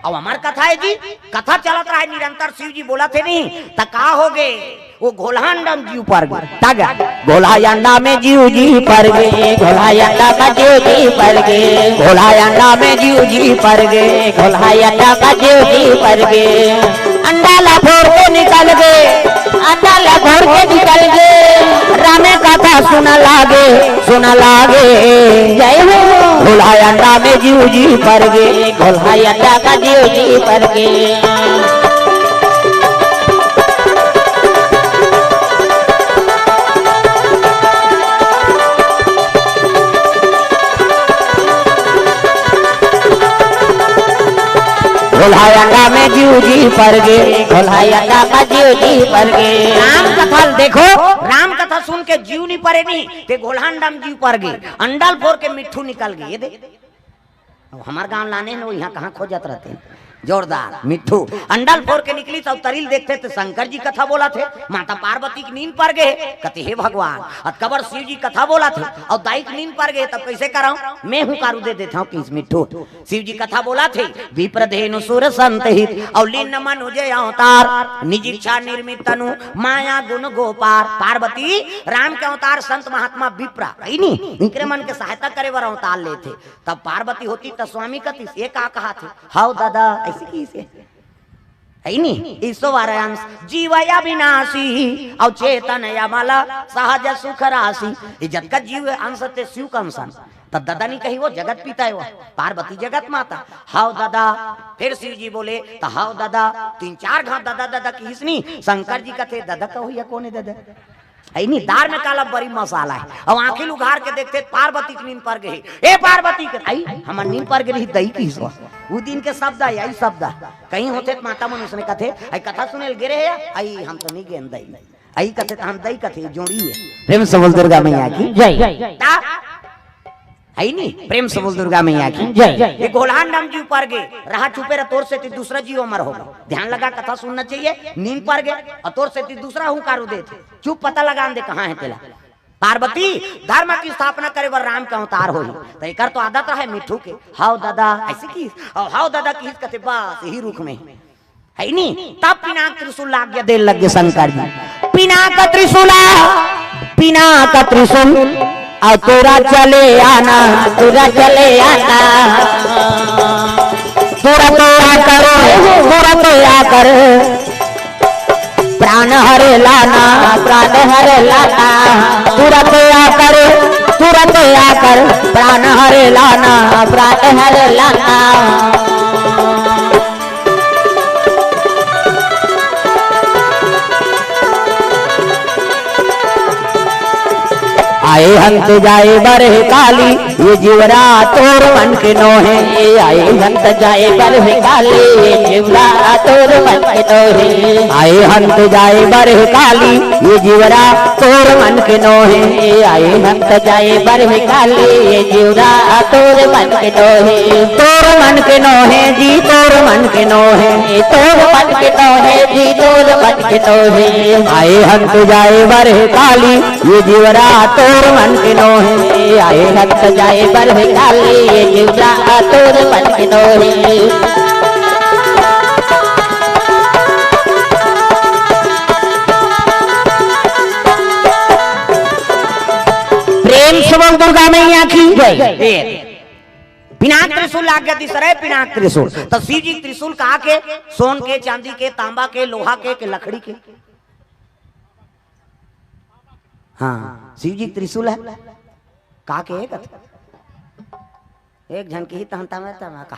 अउ हमर कथा हे जी, कथा चलत रहे निरंतर, शिव जी बोलत हे नहीं, त का हो गे? वो घोलहा अंडा में जीव पर गे। त गा, घोलहा अंडा में जीव जी पर गे, घोलहा अंडा में जीव जी पर गे, घोलहा अंडा में जीव जी पर गे, घोलहा अंडा में जीव जी पर गे। अंडा ला फोर के निकल गे, अंडा ला फोर के निकल गे। रामे कथा सुना लागे, सुना लागे। जय हो। घोलहा अंडा में जीव जी पर गे, घोलहा अंडा में जीव जी पर गे। घोलहा अंडा में जीव जी पर गे, घोलहा अंडा में जीव जी पर गे। राम कथा ल देखो, राम कथा सुन के जीव नहीं परे नहीं, ते घोलहा अंडा में जीव पर गे, अंडा ल फोर के मिट्ठू निकल गे। ये दे, अब हमर गांव लाने हे न, वो इहाँ कहाँ खोजत रहते हैं? जोरदार मिट्ठू। अंडा ल फोर के निकलिस अउ तरी ल देखथे त शंकर जी कथा बोलत हे, माता पार्वती के नींद पर गे हे। कथे, "हे भगवान, अतका बड़ शिव जी कथा बोलत हे अउ दाई के नींद पर गे हे, तब कइसे करंव? मैं हुंकारू दे देथंव किहिस मिट्ठू।" शिव जी कथा बोलत हे, "विप्र धेनु सुर संत हित, अउ लीन मनुज अवतार, निज इच्छा निर्मित तनु माया गुण गो पार।" पार्वती, राम के अवतार संत महात्मा विप्र, हे नी? इनकरे मन के सहायता करे बर अवतार लेथे। तब पार्वती होतिस त स्वामी कहितिस, "ये का कहत हे?" "हव ददा," अइसे किहिस हे। हे नी? ईसो वारंस, "जीव अविनाशी, अउ चेतन अमल, सहज सुख राशि।" ये जतका जीव हे अंश ते शिव के अंश हे। त ददा नहीं कही, वो जगत पिता हे वो। पार्वती जगत माता। "हव ददा।" फिर शिव जी बोले, त "हव ददा।" तीन चार घांव ददा ददा किहिस नी, शंकर जी कथे, "ददा कहो या कोन हे ददा?" हे नी, दार में काला बड़ी मसाला हे। अब आंखी ल उघार के देखथे, पार्वती के नींद पर गे हे। "ए पार्वती," कथे, "आई, हमर नींद पर गे रही दई किहिस हो।" वो दिन के शब्द हे, यही शब्द हे। कहीं होथे त माता मन उसने कथे, "आई कथा सुने ल गे रहे, आई हम तो नहीं गेन दई।" आई कथे त हम दई कथे, जोड़ी हे। प्रेम से बोल दुर्गा मैया की जय। ता हे नी? प्रेम से बोल दुर्गा मैया की जय। ये घोलहा अंडा में जीव पर गे, रहा चुपे रह, तोर सेती दूसरा जीव अमर होगे। ध्यान लगा, कथा सुनना चाहिए। नींद पर गे अउ तोर सेती दूसरा हुंकारू देथे, चुप, पता लगान दे कहाँ हे तेला। पार्वती, धर्म के स्थापना करे बर राम के अवतार होही, त एकर तो आदत रहे मिट्ठू के, "हव ददा," अइसे किहिस, अउ "हव ददा" किहिस कथे, बस यही रुख में हे। हे नी? तब पिनाक त्रिशूल ला आज्ञा दे लगे शंकर जी। "पिनाक त्रिशूला, पिनाक त्रिशूल, अउ तोरा चले आना, तोरा चले आना। तुरंत आकर, तुरंत आकर, प्राण हर लाना, प्राण हर लाना। तुरंत आकर, तुरंत आकर, प्राण हर लाना, प्राण हर लाना।" आए हंत जाए बर हे काली, ये जीवरा तोर मन के नोहे। आए हंत जाए बर हे काली, ये जीवरा तोर मन के नोहे। आए हंत जाए बर हे काली, ये जीवरा तोर मन के नोहे। आए हंत जाए बर हे काली, ये जीवरा तोर मन के नोहे। तोर मन के नोहे जी, तोर मन के नोहे। तोर मन के नोहे जी, तोर मन के नोहे। आए हंत जाए बर हे काली, ये जीवरा तोर मन के नोहे। आए हंत जाए बर हे काली, ये जीवरा तोर मन के नोहे। प्रेम से बोल दुर्गा मैया की जय। पिनाक त्रिशूल लाग गया तीसरे पिनाक त्रिशूल। तो शिव जी त्रिशूल कहा के? सोन के, चांदी के, तांबा के, लोहा के, के लकड़ी के? हाँ, शिव जी त्रिशूल हे। का के? एक, एक झन के ही तहन तमे तमे का,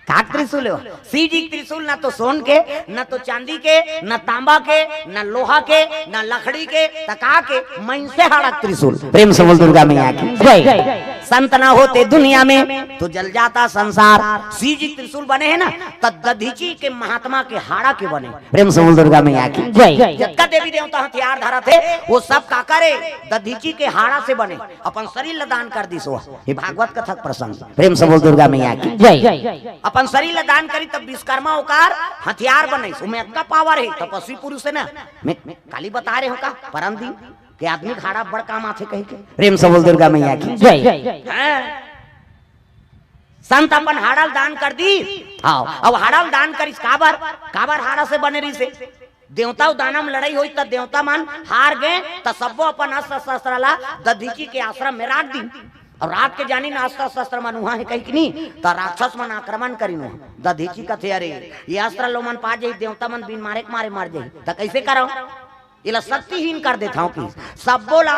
का त्रिशूल हे? शिव जी त्रिशूल ना तो सोन के, ना तो चांदी के, ना तांबा के, ना लोहा के, ना लकड़ी के, त का के? मइनसे हाड़ा त्रिशूल। प्रेम से बोल दुर्गा मैया की जय। संत ना होते दुनिया में तो जल जाता संसार। शिव जी त्रिशूल बने हे ना, त दधीची के महात्मा के हाड़ा के बने। प्रेम से बोल दुर्गा मैया की जय। जतका देवी देवता हथियार धरत हे, वो सब काकर हे? दधीची के हाड़ा से बने। अपन शरीर ल दान कर दिस वो। ये भागवत कथा के प्रसंग। प्रेम से बोल दुर्गा मैया की जय। अपन शरीर ल दान करी तब विश्वकर्मा ओकर हथियार बने। ओमे अतका पावर हे, तपस्वी पुरुष हे ना। मैं काली बता रहे हो का? परम दिन के आदमी के हाड़ा बड़ काम आथे कहिके। प्रेम से बोल दुर्गा मैया की जय। हैं? संत अपन हाड़ा ल दान कर दिस। हाँ, अब हाड़ा ल दान करिस काबर? काबर हाड़ा से बने रहिस हे? देवता अउ दानव म लड़ई होइस त देवता मन हार गे, त सब्बो अपन अस्त्र शस्त्र ला दधीचि के आश्रम में राख दिन। अउ रात के जानिन अस्त्र शस्त्र मन उहाँ हे कहिके नी, त राक्षस मन आक्रमण करिन उहाँ। दधीचि कथे, "अरे, ये अस्त्र ल ओमन पा जाही, देवता मन बिन मारे के मारे मर जाही, त कइसे करव?" एला शक्तिहीन कर देथंव कि सब्बो ला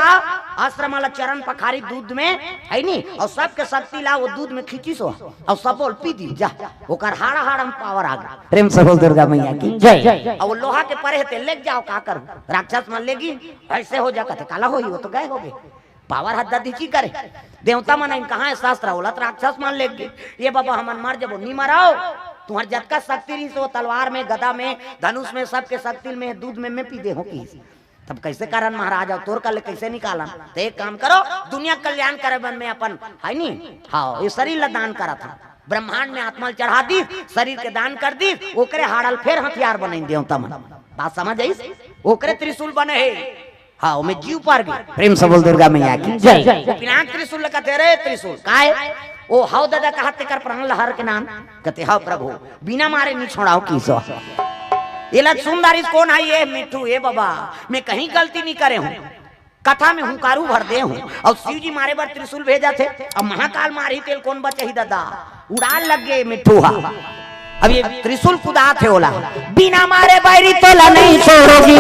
अस्त्र मन ला चरण पखारी दूध में, है नी, अउ सबके शक्ति ला वो दूध में खींचिस हो, अउ सब्बो ल पी दिस, जा, ओकर हाड़ा हाड़ा म पावर आ गे। प्रेम से बोल दुर्गा मैया की जय। अउ वो लोहा के परे हे ते लेग जाव, का करू? राक्षस मन लेगी, अइसे हो जा, कथे, काला होही, वो तो गए होगे। पावर ह दधीचि करे। देवता मन आइन, कहाँ हे शस्त्र? ओला त राक्षस मन लेग गे। ये बाबा, हमन मर जबो। नी मरव, तुम्हर जतका शक्ति रहिस हो तलवार में, गदा में, धनुष में, सबके शक्ति में, दूध में मैं पी दे हों किहिस। तब कइसे करन महाराज, अउ तोर कर ले कइसे निकालन? त एक काम करो, दुनिया के कल्याण करे बर में अपन, है नी? हाँ, ये शरीर ला दान करत हंव। ब्रह्मांड में आत्मा ल चढ़ा दिस, शरीर के दान कर दिस, ओकरे हाड़ा ल फेर हथियार बनइन देवता मन। बात समझ आइस? ओकरे त्रिशूल बने हे। हाँ, ओमे जीव पर गे। प्रेम से बोल दुर्गा मैया की जय। पिनाक त्रिशूल ल कथे, "रे त्रिशूल, काय?" "ओ हव ददा," कहत तेकर प्राण ल हर के नान। कथे, "हव प्रभु, बिना मारे नी छोड़ाव किहिस हो।" एला सुन डारिस कोन हे? ये मिट्ठू, ए बाबा, मैं कहीं गलती नी करे हंव। कथा में हुंकारू भर दे हंव। अउ शिव जी मारे बर त्रिशूल भेजथे। अब महाकाल मारही तेल कोन बचाही ददा? उड़ान लग गे मिट्ठू हा। अब ये त्रिशूल कुदाथे ओला, "बिना मारे बैरी तोला नहीं छोड़ों जी,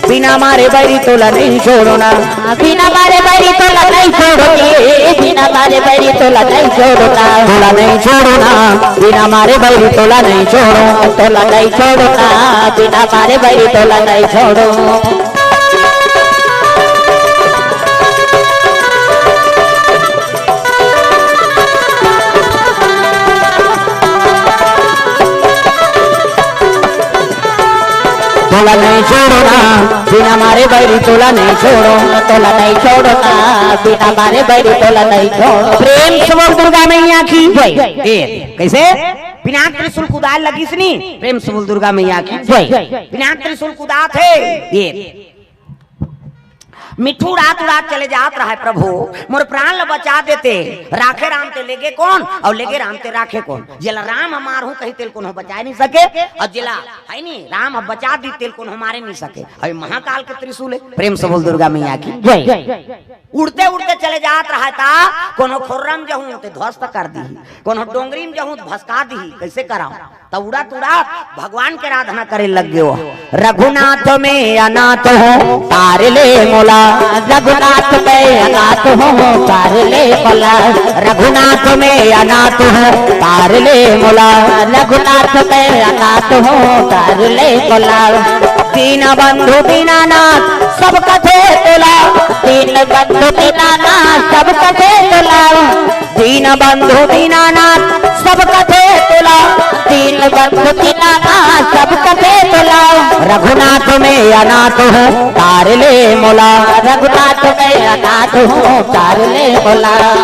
बिना मारे बैरी तोला नहीं छोड़ों ना, बिना मारे बैरी तोला नहीं छोड़ों जी, बिना मारे बैरी तोला नहीं छोड़ों ना, तोला नहीं छोड़ों ना, बिना मारे बैरी तोला नहीं छोड़ों, तोला नहीं छोड़ों ना, बिना मारे बैरी तोला नहीं छोड़ों।" तोला नहीं छोड़ों ना, बिना मारे बैरी तोला नहीं छोड़ों, तोला नहीं छोड़ों ना, बिना मारे बैरी तोला नहीं छोड़ों। प्रेम से बोल दुर्गा मैया की जय। ए, कइसे? पिनाक त्रिशूल कुदाय लगिस नी, प्रेम से बोल दुर्गा मैया की जय। पिनाक त्रिशूल कुदाथे। ए, मिट्ठू रात रात चले जात रहय, "प्रभु, मोर प्राण ल बचा देते, राखे राम ते लेगे कोन, अउ लेगे राम ते राखे कोन?" जेला राम ह मारहूं कही तेल कोनो बचाय नहीं सके, अउ जेला, है नी, राम ह बचा दी तेल कोनो मारे नहीं सके। अउ महाकाल के त्रिशूल हे। प्रेम से बोल दुर्गा मैया की जय। उड़ते उड़ते चले जात रहय ता, कोनो खोर्रम जहूं ते ध्वस्त कर दी, कोनो डोंगरी म जहूं त भसका दी, कइसे करव? त उड़त उड़त भगवान के आराधना करे लग गयो। "रघुनाथ में अनाथ हूँ, तार ले मोला, रघुनाथ में अनाथ हूँ, तार ले मोला, रघुनाथ में अनाथ हूँ, तार ले मोला, रघुनाथ में अनाथ हूँ, तार ले मोला।" दीन बंधु दीनानाथ सब कथे तोला, दीन बंधु दीनानाथ सब कथे तोला, दीन बंधु दीनानाथ सब कथे तोला, दीन बंधु दीनानाथ सब कथे तोला। रघुनाथ में अनाथ हूँ, तार ले मोला, रघुनाथ में अनाथ हूँ, तार ले मोला।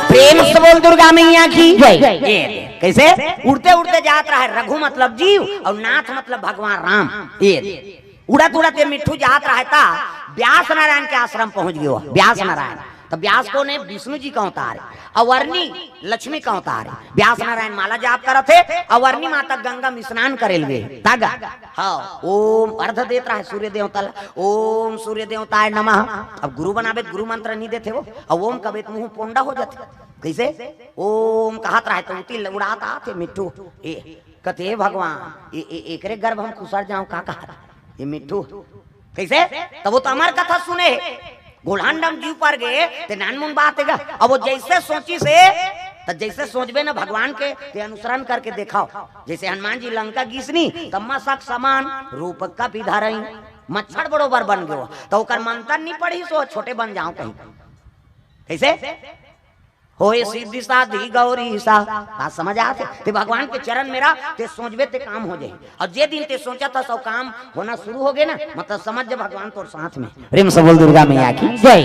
प्रेम से बोल दुर्गा मैया की जय। ये कइसे? उड़ते उड़ते जात रहय, रघु मतलब जीव अउ नाथ मतलब भगवान राम। ये उड़त उड़त ये मिट्ठू जात रहय ता व्यास नारायण के आश्रम पहुंच गयो। व्यास नारायण त व्यास कोन हे? विष्णु जी के अवतार हे। अउ अरनी लक्ष्मी के अवतार हे। व्यास नारायण माला जाप करत हे, अउ अरनी माता गंगा में स्नान करे ल गे। तागा, हाँ, ओम अर्घ देत रहय सूर्य देवता ला, "ओम सूर्य देवताय नमः।" अब गुरु बनाबे त गुरु मंत्र नहीं देथे वो, अउ ओम कबे त मुंह पोंडा हो जाथे। कइसे? ओम कहत रहय त उतिल उड़ात आथे मिट्ठू। ए, कथे, "हे भगवान, ए, ए, एकरे गर्भ हम खुसर जाऊं, का कहत?" ये मिट्ठू। कइसे? तब वो तो अमर कथा सुने हे। गोलहंडम जीव पर गे, ते नानमुन बात हे गा। अब वो जइसे सोचिस हे, त जइसे सोचबे ना भगवान के, ते अनुसरण करके देखाव। जइसे हनुमान जी लंका गिस नी, त मसक समान रूप कपि धरई, मच्छर बरोबर बन गयो। त ओकर मंत्र नहीं पढ़िस हो, छोटे बन जाओ कहीं। कइसे? होए सिद्धि साधी गौरी सा। बात समझ आथे? ते भगवान के चरण में रह, ते सोचबे ते काम हो जाही। अउ जे दिन ते सोचत हस अउ काम होना शुरू हो गे ना, मतलब समझ जा भगवान तोर साथ में। प्रेम से बोल दुर्गा मैया की जय।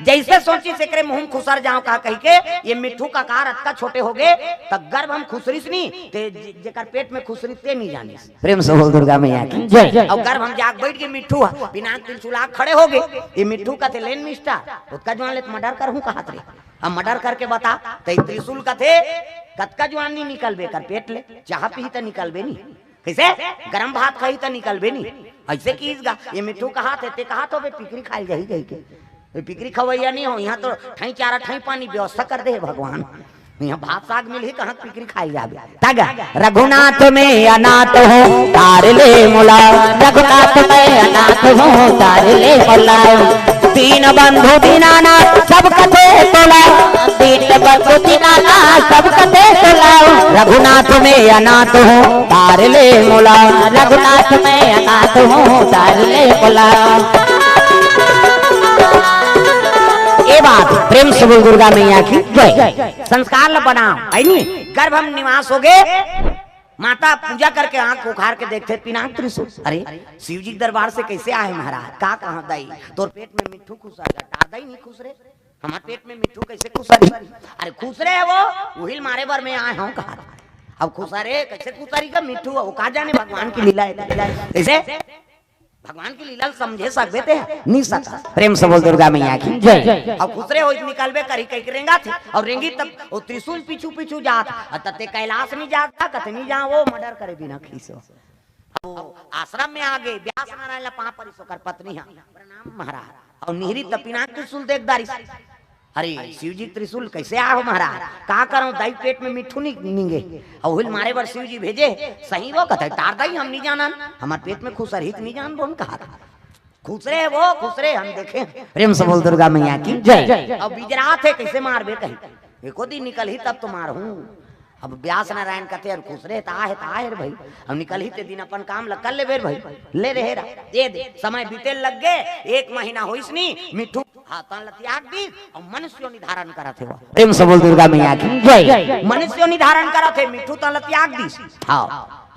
जइसे सोचिस एकरे मुंह म खुसर जांव का कहिके, ये मिट्ठू कका अतका छोटे होगे, त गर्भ म खुसरिस नी, ते जे-, जेकर पेट में खुसरिस ते नी जानिस। प्रेम से बोल दुर्गा मैया की जय। अउ गर्भ म जाके बइठ गे मिट्ठू ह, पिनाक त्रिशूल लाके खड़े होगे। ये मिट्ठू कथे, "ले न मिस्टर, ओतका जुआन ले त murder करहूं कहत रहे, अब murder करके बता।" त ये त्रिशूल कथे, "कतका जुआन नी निकलबे एकर पेट ले, चाहा पीही त निकलबे नी।" कइसे? गरम भात खाही त निकलबे नी। अइसे किहिस गा, ये मिट्ठू कहत हे, ते कहत होबे पिकरी खाय ल जाही कहिके। ये पिकरी खवइया नी हों, इहां तो ठई चारा ठई पानी व्यवस्था कर दे हे भगवान। इहां भात साग मिलही, कहां पिकरी खाय ल जाबे। त गा, रघुनाथ में अनाथ हों, तार ले मोला। रघुनाथ में अनाथ हों, तार ले मोला। दीन बंधु दीनानाथ सब कथे तोला, दीन बंधु दीनानाथ सब कथे तोला। रघुनाथ में अनाथ हों, तार ले मोला। रघुनाथ में अनाथ हों, तार ले मोला। ये बात प्रेम से बोल दुर्गा मैया की जय। संस्कार ल बनाव, हे नी? गर्भ म निवास होगे, माता पूजा करके आंख उघार के देखथे, पिनाक त्रिशूल। अरे, शिव जी के दरबार से कइसे आए महाराज? का कहां दाई, तोर पेट में मिट्ठू खुसर गा? दाई नी खुसरे, हमर पेट में मिट्ठू कइसे खुसरही? अरे खुसरे हे वो, उही ल मारे बर मैं आए हों कहा। अब खुसरे कइसे खुसरही गा मिट्ठू? वो का जाने भगवान की लीला हे, लीला हे। कइसे? भगवान की लीला ल समझे सकबे ते? नी सकस। प्रेम से बोल दुर्गा मैया की जय। अउ खुसरे होइस निकलबे करही कहिके रेंगथे, अउ रेंगिस तब वो त्रिशूल पीछू पीछू जात, अउ त ते कैलाश नी जात, कथे नी जांव, वो murder करे बिना खीसो। अब वो आश्रम में आगे, व्यास नारायण ला पांव परिस ओकर पत्नी ह, "प्रणाम महाराज।" अउ निहरिस त पिनाक त्रिशूल देख डारिस। "अरे शिव जी त्रिशूल कइसे आय हो महाराज? का करंव, दाई पेट में मिट्ठू नी निंगे, अउ उही ल मारे बर शिव जी भेजे, सही वो?" कथे, "टार दाई, हम नी जानन, हमर पेट में खुसरही त नी जानबो न," कहा। खुसरे हे वो, खुसरे हे, हम देखे। प्रेम से बोल दुर्गा मैया की जय। अउ बिजराथे, कइसे मारबे कहिके, एको दिन निकलही तब तो मारहूं। अब व्यास नारायण कथे, "अरे खुसरे हे त आहे, त आहे रे भई, अउ निकलही ते दिन अपन काम ल कर लेबे रे भई, ले रहे रा, दे दे।" समय बीते लग गे, एक महीना होइस नी, मिट्ठू हां तन ल त्याग दिस, अउ मनुष्य योनि धारण करत हे वो। प्रेम से बोल दुर्गा मैया की जय। मनुष्य योनि धारण करत हे, मिट्ठू तन ल त्याग दिस। हां,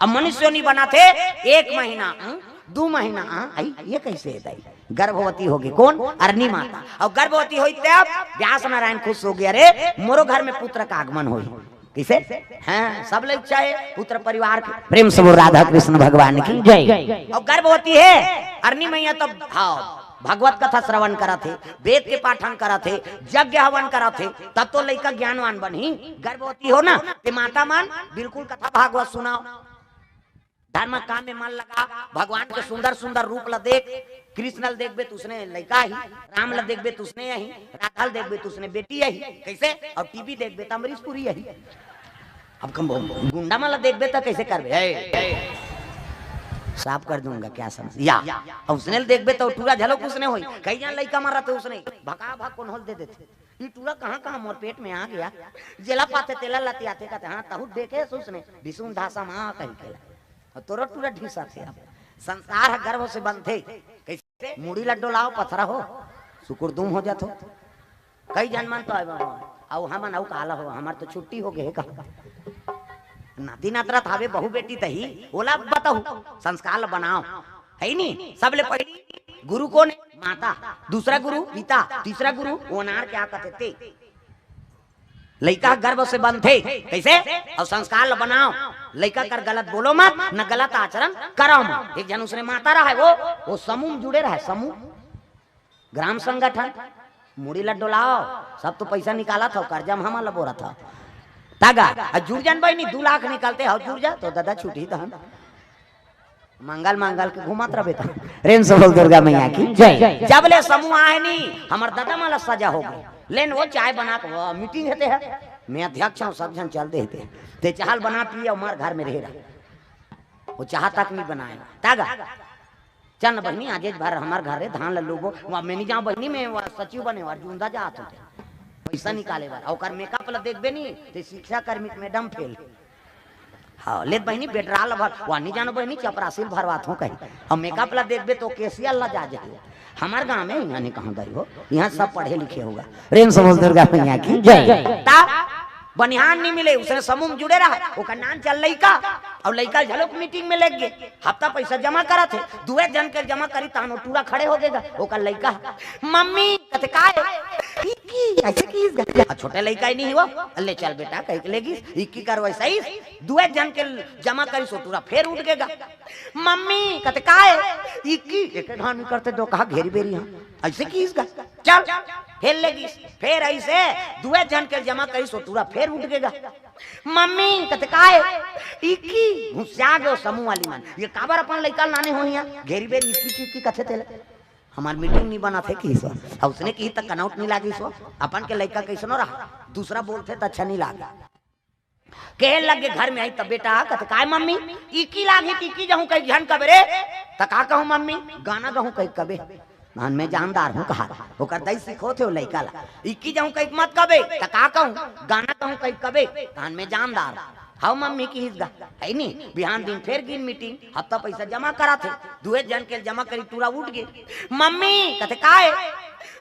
अब मनुष्य योनि बनत हे, एक महीना, हं? दू महीना, हां, अई, ये कइसे हे दाई? गर्भवती होगे, कोन? अरनी माता। अउ गर्भवती होइस तब व्यास नारायण खुस होगे, "अरे, मोरो घर में पुत्र का आगमन होही।" कइसे? हां, सब ला इच्छा हे पुत्र परिवार के। प्रेम से बोल राधा कृष्ण भगवान की जय। अउ गर्भवती हे, अरनी मैया तो, हां, भगवत कथा श्रवण करत हे, वेद के पाठन करत हे, यज्ञ हवन करत हे, तब तो लइका ज्ञानवान बनही। गर्भवती हो ना, ते माता मन बिल्कुल कथा भागवत सुनाव। धर्म काम में मन लगा, भगवान के सुंदर सुंदर रूप ला देख, कृष्ण ला देखबे त उसने लइका ही, राम ला देखबे त उसने ही, राधा ला देखबे त उसने बेटी ही, कइसे? अउ टीवी देखबे त अमरीश पुरी ही। अब कम गुंडा मन ला देखबे त कइसे करबे? ए, साफ कर दूंगा क्या समझ या? अउ उसने ला देखबे त टूरा झलक उसने होही, कई झन लइका मन रथे उसने, भका भक कोन होल दे देथे। ई टूरा कहां कहां मोर पेट में आ गे, जेला पाथे तेला लतियाथे, कथे, "हां, तहू देखे हस उसने, ढिसून ढासा मां कहिके।" अउ तोरो टूरा ढीसथे। अब संसार ह गर्भ से बनथे, कइसे? मुड़ी ल डोलाव, पथरा हो, सुकुर दुम हो जाथो। कई झन मन तो आय बाबा, अउ हमन अउ काला हो, हमर तो छुट्टी होगे हे का? नाती नातरा त हावे, बहू बेटी त ही, ओला बताहू, संस्कार ल बनाव। हे नी? सबले पहिली गुरु कोन हे? माता। दूसरा गुरु पिता। तीसरा गुरु ओनार क्या कथे ते। लइका गर्भ से बनथे, कइसे? अउ संस्कार ल बनाव। लइका कर गलत बोलो मत, न गलत आचरण करव मत। एक झन उसने माता रहय, वो, वो समूह म जुड़े रहय, समूह, ग्राम संगठन, मुड़ी ल डोलाव, सब तो पइसा निकालत हव, करजा म हमन ल बोरत हव। त गा, अउ जुड़ जा न बहिनी, दू लाख निकलथे, हव जुड़ जा, त ददा छूटही तहन। मंगल मंगल के घूमत रबे त। प्रेम से बोल दुर्गा मैया की जय। जब ले समूह आय नी, हमर ददा मन ला सजा होगे। ले न वो चाय बना के, वो मीटिंग हे ते ह, मैं अध्यक्ष हंव, सब झन चल दे हे ते। ते चाय ल बना पिए, हमर घर में रहे रहा। वो चाय तक नी बनाय। त गा, चल न बहिनी, आजेच भर हमर घर रे, धान ल लूबो। वो मैं नी जांव बहिनी, मैं वो सचिव बने, वो अर्जुन दा जात हों ते। पइसा निकाले बर। अउ ओकर मेकअप ल देखबे नी, ते शिक्षा कर्मी के मैडम फेल। हां, ले त बहिनी, पेट्रोल भर, वो नी जांव बहिनी, चपरासी ल भरवात हों कही। अउ मेकअप ल देखबे त कैशियर ल जा जाही। हमर गांव में इहां नी कहंव दाई हो, इहां सब पढ़े लिखे होगा। प्रेम से बोल दुर्गा मैया की जय। त बनिहान नहीं मिले, उसने समूह में जुड़े रहा, ओकर नान चल लइका, अउ लइका झलोक मीटिंग में लेग गे। हफ्ता पैसा जमा करत हे, दुए झन के जमा करी, तहन वो टूरा खड़े हो गेगा, ओकर लइका। मम्मी, कथे, "काय?" "इक्की।" "अइसे किहिस गा?" "छोटे लइका ही नहीं हुआ, ले चल बेटा," कहिके लेगिस। इक्की करवाइस, दुए झन के जमा करिस, वो टूरा फेर उठ गेगा। "मम्मी," कथे, "काय?" "इक्की।" एक घानी करते दो कहा घेरी बेरी, हाँ, "अइसे किहिस गा?" "चल।" फेर लेगिस, फेर अइसे दुए झन के जमा करिस, वो टूरा फेर उठ गेगा। "मम्मी," कथे, "काय?" "इक्की।" घुसिया गे वो समूह वाली मन, ये काबर अपन लइका ल लाने होही, घेरी बेरी इक्की चिक्की कथे तेला। "हमार मीटिंग नहीं बनत हे," किहिस वो। अउ उसने किही त कनौट नहीं लागिस वो। अपन के लइका कइसनो रहा, दूसरा बोलथे त अच्छा नहीं लागे। कहे लगे घर में आई त बेटा, कथे, "काय मम्मी?" "इक्की लागी त इक्की जहूँ कहिके झन कबे रे।" "त का कहूँ मम्मी?" "गाना गहूँ कहिके कबे।" "तहन मैं जानदार हूँ," कहा। ओकर दई सिखोथे वो लइका ला, "इक्की जहूँ कहिके मत कबे।" "त का कहूँ?" "गाना गहूँ कहिके कबे।" "तहन मैं जानदार हूँ।" "हव मम्मी," किहिस गा, है नी। बिहान दिन फेर गिन मीटिंग, हफ्ता पैसा जमा कराथे, दुए झन के जमा करी, टूरा उठ गे। "मम्मी," कथे, "काय?"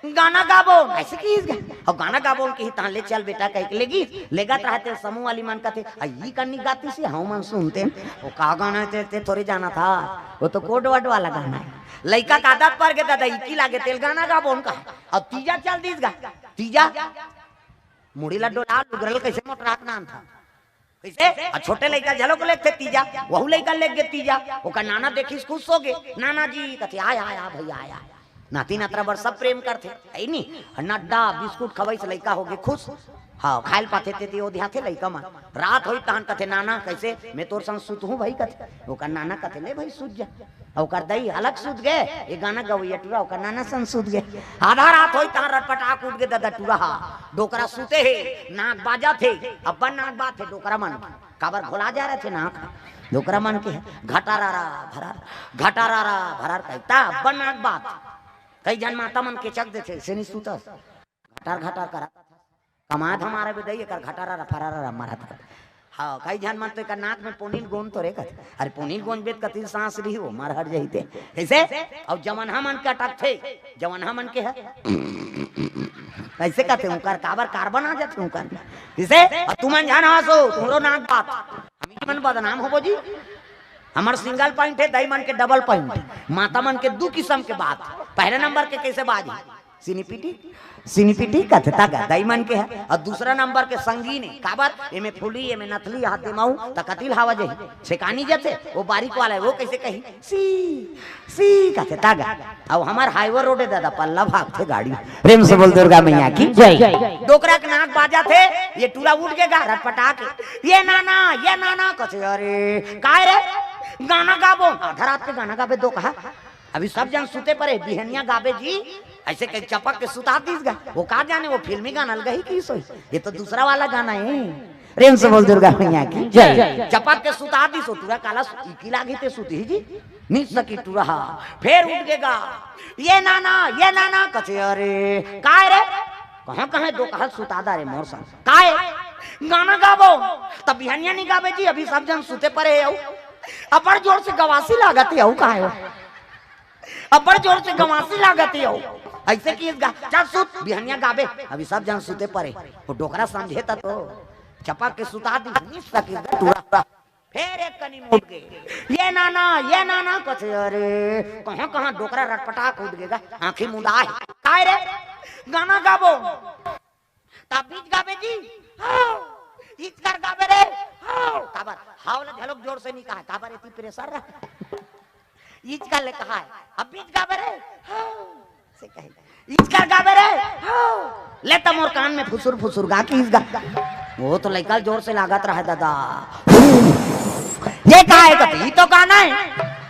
"गाना गाबो।" "अइसे किहिस गा?" "अउ गाना गाबो किही, तहन ले चल बेटा," कहिके लेगिस। लेगत रहते समूह वाली मन कथे, "अ, ई कन्नी गातिस हे, हव मन सुनतेन।" "वो का गाना हे ते, ते थोरे जानत हस, वो तो कोड वर्ड वाला गाना हे।" लइका के आदत पर गे ददा, इक्की लागे तेला गाना गाबो कहा। अउ तीजा चल दिस गा, तीजा मुड़ी ला डोला, लुगरा ल कइसे मोटरा के नानथे। कइसे? अ छोटे लइका झलोक लेगथे तीजा, वहू लइका लेग गे तीजा। ओकर नाना देखिस, खुश हो गे। "नाना जी," कथे, "आय, आय, आ भइया, आय, आय।" नाती नतरा बर सब प्रेम करथे, है नी? अउ नड्डा, बिस्कुट खवाइस, लइका हो गे खुश। हाँ, खाय ल पाथे ते, ते ओधियाथे लइका मन। रात होही तहन कथे, "नाना, कइसे? मैं तोर संग सुतहूँ भई," कथे। ओकर नाना कथे, "ले भई, सुत जा।" अउ ओकर दई अलग सुत गे, ये गाना गवइया टूरा, ओकर नाना संग सुत गे। आधा रात होही तहन रटपटाक उठ गे ददा टूरा हा। डोकरा सुते हे, नाक बाजत हे, अब्बड़ नाक बात हे डोकरा मन। काबर घोला जा रथे नाक? डोकरा मन के घटारारा भरार, घटारारा भरार कहिथे, अब्बड़ नाक बात। कई झन माता मन केचक देथे, "अइसे नहीं सुतस, घटार घटार करत हस। कमा धमा रबे दई, एकर घटारारा फरारारा मारत हस।" हाँ, कई झन मन तो एकर नाक में पोनील गोंद तो रे कथे। अरे पोनील गोंद बेत कतिल सांस लिही, वो मर हट जही ते। कइसे? अउ जवनहा मन के अटकथे, जवनहा मन के हे। कइसे कथे, उंकर काबर कार्बन आ जाथे उंकर। कइसे? अउ तुमन झन हंसो, तुमरो नाक बात। हम ही मन बदनाम होबो जी। हमर सिंगल पॉइंट हे, दई मन के डबल पॉइंट। माता मन के दू किसम के बात। पहले नंबर के कइसे बाजी? सिनीपिटी, सिनीपिटी कथे त गा, दई मन के हे। अउ दूसरा नंबर के संगीन हे, काबर? एमे फूली, एमे नथली, हाथ दे माऊ, त कतिल हवा जही। छेकानी जथे, वो बारीक वाला हे, वो कइसे कही? सी, सी कथे त गा। अउ हमर हाईवे रोड हे ददा, पल्ला भागथे गाड़ी। प्रेम से बोल दुर्गा मैया की जय। डोकरा के नाक बाजथे, ये टूरा उठ गे गा, रटपटा के, "ये नाना, ये नाना," कथे, "अरे, काय रे?" "गाना गाबो।" आधा रात के गाना गाबे दो कहा। अभी सब झन सुते परे, बिहनिया गाबे जी। अइसे कहिके चपक के सुता दिस गा। वो का जाने, वो फिल्मी गाना लगा ही किहिस होही। ये तो दूसरा वाला गाना हे। प्रेम से बोल दुर्गा मैया की जय। चपक के सुता दिस, वो टूरा काला सु-, इक्की लागी ते सुतही जी। नी सकी टूरा हा। फेर उठ गे गा। "ये नाना, ये नाना," कथे, "अरे, काय रे?" "कहाँ, कहाँ दो कहा सुता दा रे मोर संग?" "काय?" "गाना गाबो।" "त बिहनिया नहीं गाबे जी, अभी सब झन सुते परे हे अउ।" "अब्बड़ जोर से गवासी लागत हे अउ, काय हो?" "अब्बड़ जोर से गवासी लागत हे अउ।" अइसे किहिस गा, "चल सुत, बिहनिया गाबे, अभी सब झन सुते परे।" वो डोकरा समझे त तो चपक के सुता दिस, नी सकी टूरा। फेर एक कनी मुड़ गे, "ये नाना, ये नाना," कथे, "अरे, कहाँ, कहाँ डोकरा रटपटा कूद गे गा, आँखी मुंदा हे।" "काय रे?" "गाना गाबो।" "त बीच गाबे जी?" "हाँ।" "इचकर गाबे रे?" "हाँ।" काबर? हाव ला झलोक जोर से नहीं कहा, काबर एती प्रेशर रहा। इचकर ले कहा हे, "अब बीच गाबे रे?" "हाँ।" से कहे, "इचकर गाबे रे?" "हाँ।" "ले त मोर कान में फुसुर फुसुर गा," किहिस गा। वो तो लइका जोर से लागत रहा ददा। "ये का हे?" कथे, "ये तो गाना हे।"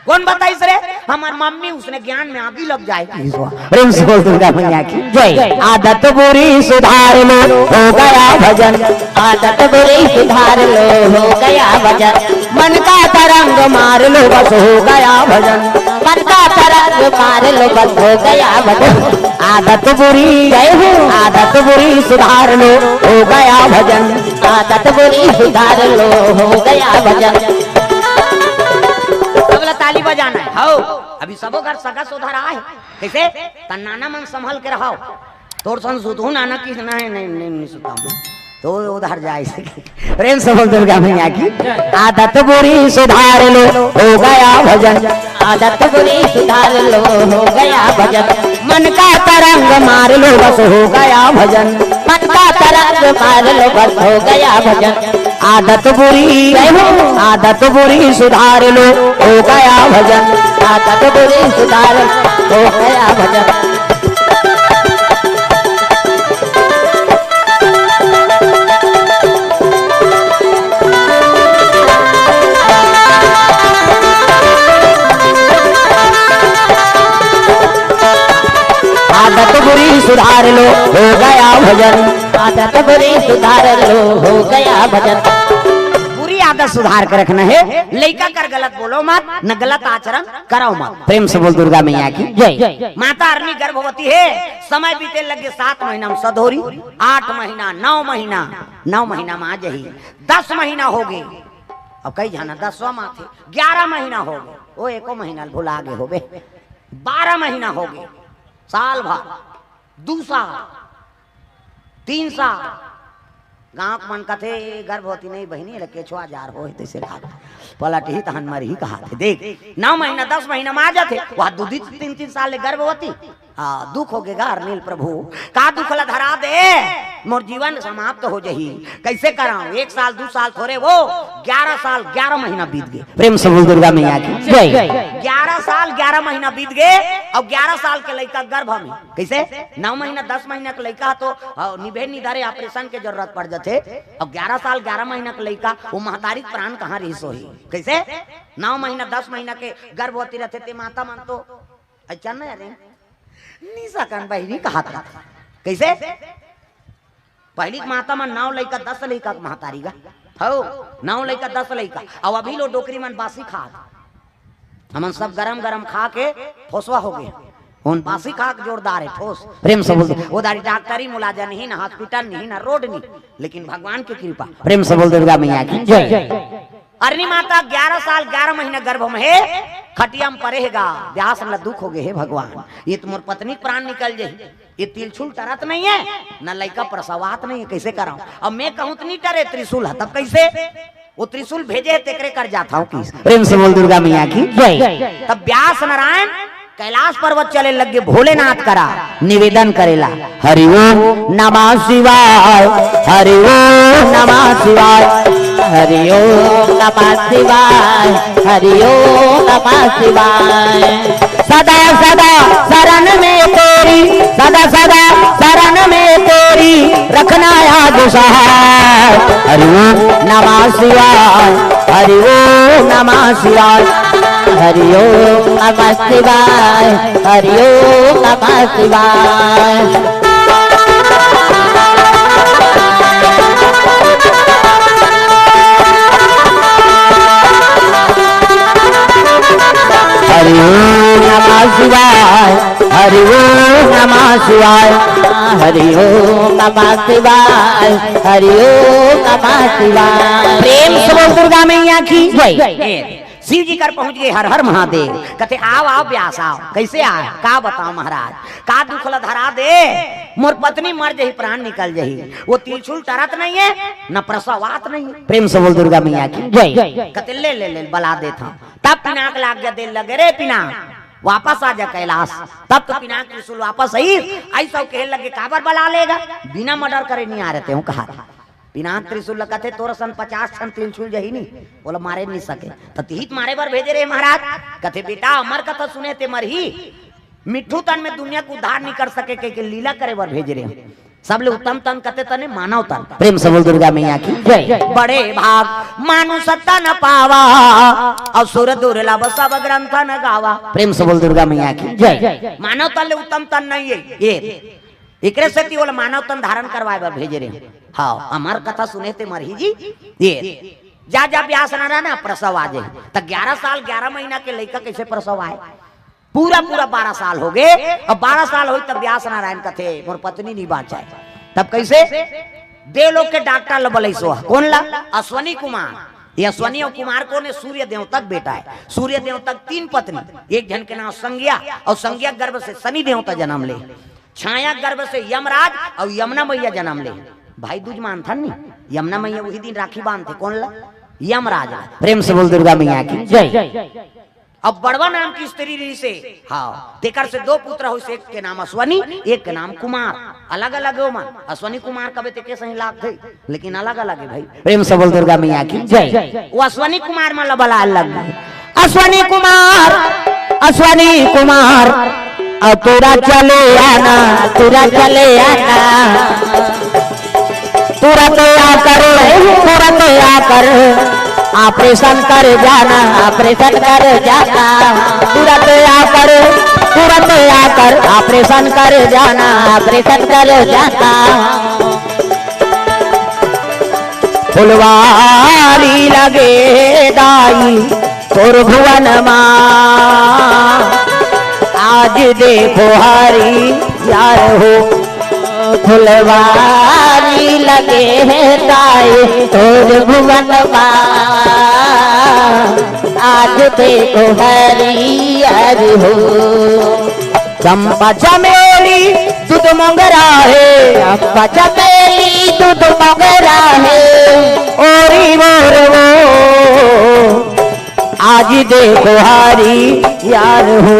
"कोन बताइस रे?" "हमर मम्मी, उसने ज्ञान में आगी लग जाए," किहिस गा। प्रेम से बोल दुर्गा मैया की जय। आदत बुरी सुधार लो, हो गया भजन। आदत बुरी सुधार लो, हो गया भजन। मन का तरंग मार लो, बस हो गया भजन। मन का तरंग मार लो, बस हो गया भजन। आदत बुरी, जय हो। आदत बुरी सुधार लो, हो गया भजन। आदत बुरी सुधार लो, हो गया भजन। अब ला ताली बजाना हे। हव, अभी सबो घर सगा सोदर आए। कइसे? त नाना मन संभल के रहो। तोर संग सुतहूँ नाना किहिस, "नहीं, नहीं, नहीं, नहीं सुतहूँ।" तो उधर जाए से। प्रेम से बोल दुर्गा मैया की। आदत बुरी सुधार लो, हो गया भजन। आदत बुरी सुधार लो, हो गया भजन। मन का तरंग मार लो, बस हो गया भजन। मन का तरंग मार लो, बस हो गया भजन। आदत बुरी, आदत बुरी सुधार लो, हो गया भजन। आदत बुरी सुधार लो, हो गया भजन। आदत बुरी सुधार लो, हो गया भजन। आदत बुरी सुधार लो, हो गया भजन। बुरी आदत सुधार के रखना हे। लइका कर गलत बोलो मत, न गलत आचरण करो मत। प्रेम से बोल दुर्गा मैया की जय। माता हरनी गर्भवती हे, समय बीते लगे सात महीना में सधौरी, आठ महीना, नौ महीना, नौ महीना में आ जाही, दस महीना हो गए। अब कई जाना दसवां माथे, ग्यारह महीना हो गए, वो एको महीना भुला गए होबे, बारह महीना हो गए, साल भर, दू साल, तीन साल। गांव के मन कथे, "गर्भवती नहीं बहिनी, ले केछुआ जार हो, तैसे लाग पलटही तहन मरही," कहा थे। देख, नौ महीना, दस महीना में आ जाथे, वह दू दिन, तीन, तीन साल ले गर्भवती। हाँ, दुख हो गे गा हरनील प्रभु, का दुख ला धरा दे, मोर जीवन समाप्त हो जाही। कैसे कराऊं? एक साल, दू साल थोरे वो, ग्यारह साल, ग्यारह महीना बीत गए। प्रेम से बोल दुर्गा मैया की जय। ग्यारह साल, ग्यारह महीना बीत गए, और ग्यारह साल के लइका गर्भ में। कैसे? नौ महीना, दस महीना के लइका तो, हाँ, निभे निधारे ऑपरेशन के जरूरत पड़ जाथे। अब ग्यारह साल, ग्यारह महीना के लइका, वो महतारी के प्राण कहाँ रहिस होही? कैसे? नौ महीना, दस महीना के गर्भवती रहथे ते माता मन तो, अच्छा नहीं, अरे, निशा कान बहिनी कहा था। कैसे? पहली के माता मन नौ लइका, दस लइका के महतारी गा। हौ, नौ लइका, दस लइका। अब अभी लो डोकरी मन बासी खात। हमन सब गरम गरम खा के फोसवा हो गए। उन बासी खा के जोरदार है, ठोस। प्रेम से बोल दे। वो दारी डॉक्टरी मुलाजा नहीं, ना हॉस्पिटल नहीं, ना रोड नहीं, लेकिन भगवान की कृपा। प्रेम से बोल दुर्गा मैया की जय। अरनी माता ग्यारह साल, ग्यारह महीना गर्भ में हे, खटिया में परे हे गा। व्यास ला दुख हो गए, "हे भगवान, ये तो मोर पत्नी प्राण निकल जाही, ये तिलछुल टरत नहीं है, न लइका प्रसवात नहीं है, कैसे कराऊं? अब मैं कहूं तो नहीं टरे त्रिशूल है, तब कैसे?" वो त्रिशूल भेजे है, तेकरे कर जाता हूं किस। प्रेम से बोल दुर्गा मैया की जय। तब व्यास नारायण कैलाश पर्वत चले लग गे भोलेनाथ करा निवेदन करेला। हरि ओम नमः शिवाय, हरि ओम नमः शिवाय, हरि ओम नमः शिवाय, हरि ओम नमः शिवाय। सदा सदा शरण में तेरी, सदा सदा शरण में तेरी, रखना याद सहाय। हरि ओम नमः शिवाय, हरि ओम नमः शिवाय, हरि ओम नमः शिवाय, हरि ओम नमः शिवाय। हरि ओम नमः शिवाय, हरि ओम नमः शिवाय, हरि ओम नमः शिवाय, हरि ओम नमः शिवाय। प्रेम से बोल दुर्गा मैया की जय। शिव जी कर पहुंच गए, हर हर महादेव। कथे, "आव, आव व्यास, आव।" "कैसे आय?" "का बताओ महाराज, का दुख ला धरा दे, मोर पत्नी मर जही, प्राण निकल जही, वो तिलछुल टरत नहीं है, न प्रसवात नहीं है।" प्रेम से बोल दुर्गा मैया की जय। कथे, "ले, ले, ले, बला देत हूं।" तब पिनाक लाग गया, दे लगे, "रे पिनाक, वापस आ जा कैलाश।" तब तो पिनाक त्रिशूल वापस आई, ऐसा कहे लगे, "काबर बला लेगा, बिना मर्डर करे नहीं आ रहे थे," कहा। पिनाक त्रिशूल ल कथे, "तोर सन पचास ठन तिलछुल जही नी, ओला मारे नहीं सके, त तिही त मारे बर भेजे रे महाराज।" कथे, "बेटा, अमर कथा सुने ते मरही, मिट्ठू तन में दुनिया के उद्धार नहीं कर सके, के, के लीला करे बर भेजे रे।" सबले उत्तम तन कथे तने मानव तन। प्रेम से बोल दुर्गा मैया की जय। बड़े भाग मानुष तन पावा, और सुर दुर्लभ सब ग्रंथ न गावा। प्रेम से बोल दुर्गा मैया की जय। मानव तन ले उत्तम तन नहीं है ये। एकरे सेती ओला मानव तन धारण करवाए बर भेजे रे। हाँ, अमर कथा सुने ते मरही जी। ये जा, जा, ब्यास नारायण, प्रसव आ जाए। त ग्यारह साल, ग्यारह महीना के लइका कैसे प्रसव आए? पूरा, पूरा बारह साल हो गए। अब बारह साल होई, तब ब्यास नारायण कथे, "मोर पत्नी नहीं बाँचाए।" तब कैसे? देवलोक के डॉक्टर ल बलैसो। कौन ला? अश्वनी कुमार। ये अश्वनी और कुमार कौन है? सूर्य देवता के बेटा है। सूर्य देवता के तीन पत्नी, एक झन के नाम संज्ञा, और संज्ञा गर्भ से शनि देवता जन्म ले। छाया गर्भ से यमराज और यमुना मैया जन्म ले। भाई दूज मानथन नी, यमुना मैया वही दिन राखी बांधथे। कोन ला? यमराज ला। प्रेम से बोल दुर्गा मैया की जय। अब बड़वा नाम की स्त्री रहिसे, हाँ, तेकर से दो पुत्र होइसे, एक के नाम अश्वनी, एक के नाम कुमार। अलग अलग हे ओमन, अश्वनी कुमार कबे ते के सही लागथे, लेकिन अलग अलग हे भाई। प्रेम से बोल दुर्गा मैया की जय। वो अश्वनी कुमार मन ला बलाए लग गे, अश्वनी कुमार, अश्वनी कुमार, अब तुरंत चले आना, तुरंत चले आना, तुरंत आकर, तुरंत आकर ऑपरेशन कर जाना, ऑपरेशन कर जाना, तुरंत आकर, तुरंत आकर ऑपरेशन कर जाना, ऑपरेशन कर जाना। फुलवारी लगे दाई तोर भुवन मा, आज देखो हरियर हो। फुलवारी लगे हे दाई तोर भुवन मा, आज देखो हरियर हो। चंपा चमेली दूध मोंगरा हे, चंपा चमेली दूध मोंगरा हे, ओरी मोर वो, आज देखो हरियर हो।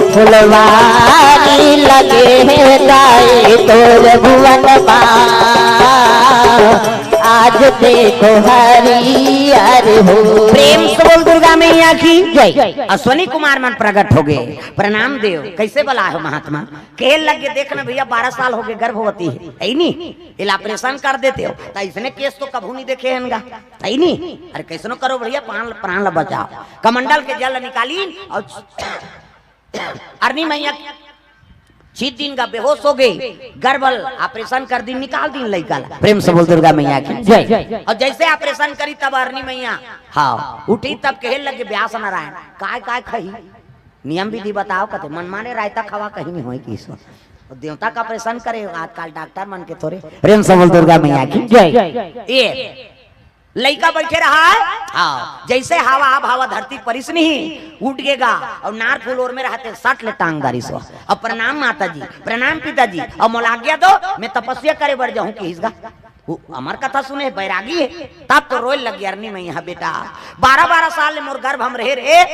फुलवारी लगे हे दाई तोर भुवन मा, आज देखो हरियर हो। प्रेम से बोल दुर्गा मैया की जय। अश्वनी कुमार मन प्रकट हो गे, प्रणाम देव। कैसे बलाए हो महात्मा? कहे लग गे, देख ना भैया, बारह साल हो गे, गर्भवती हे, हे नी? एला ऑपरेशन कर देते हो, त इसने केस तो कभू नहीं देखे हन गा, हे नी? अरे कैसनो करो भैया, प्राण, प्राण ला बचाओ। कमंडल के जल निकालीन और अरनी मैया चीत दिन गा, बेहोश हो गे, गर्भ ला ऑपरेशन कर दिन, निकाल दिन लइका ला। प्रेम से बोल दुर्गा मैया की जय। और जैसे ऑपरेशन करी तब अरनी मैया, हाँ, उठी तब कहे लगे व्यास नारायण, काय काय खही, नियम विधि बताओ। कथे मन माने रायता खवा, कहीं नहीं होय किस। और देवता का ऑपरेशन करे आजकल डॉक्टर मन के थोरे। प्रेम से बोल दुर्गा मैया की जय। ये लइका बैठे रहा है। हाँ, जैसे हवा, अब हवा धरती परिस नहीं, उठ गेगा और नार फूल ओर में रहते सट ले टांग दारी सो। अब प्रणाम माता जी, प्रणाम पिताजी, अब मोला आज्ञा दो, मैं तपस्या करे बर जाहूं किहिस गा। वो अमर कथा सुने, बैरागी हे, तब तो रोए लग गे अरनी मैया, बेटा, बारह बारह साल ले मोर गर्भ हम रहे रे,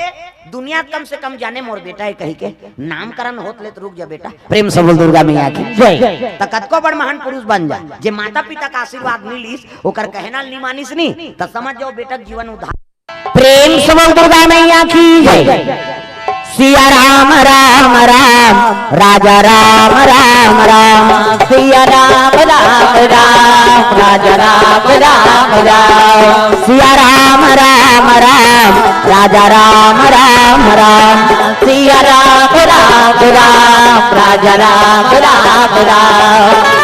दुनिया कम से कम जाने मोर बेटा हे कही के नामकरण होत ले तो रुक जा बेटा। प्रेम से बोल दुर्गा मैया की जय। त कतको बड़ महान पुरुष बन जा, जे माता पिता का आशीर्वाद मिलिस, ओकर कहना ल नि मानिस नी, त समझ जाओ बेटा जीवन उधार। प्रेम से बोल दुर्गा मैया की जय। सिया राम राम राम, राजा राम राम राम, सिया राम राम राम, राजा राम राम राम, सिया राम राम राम, राजा राम राम राम, सिया राम राम राम, राजा राम राम राम।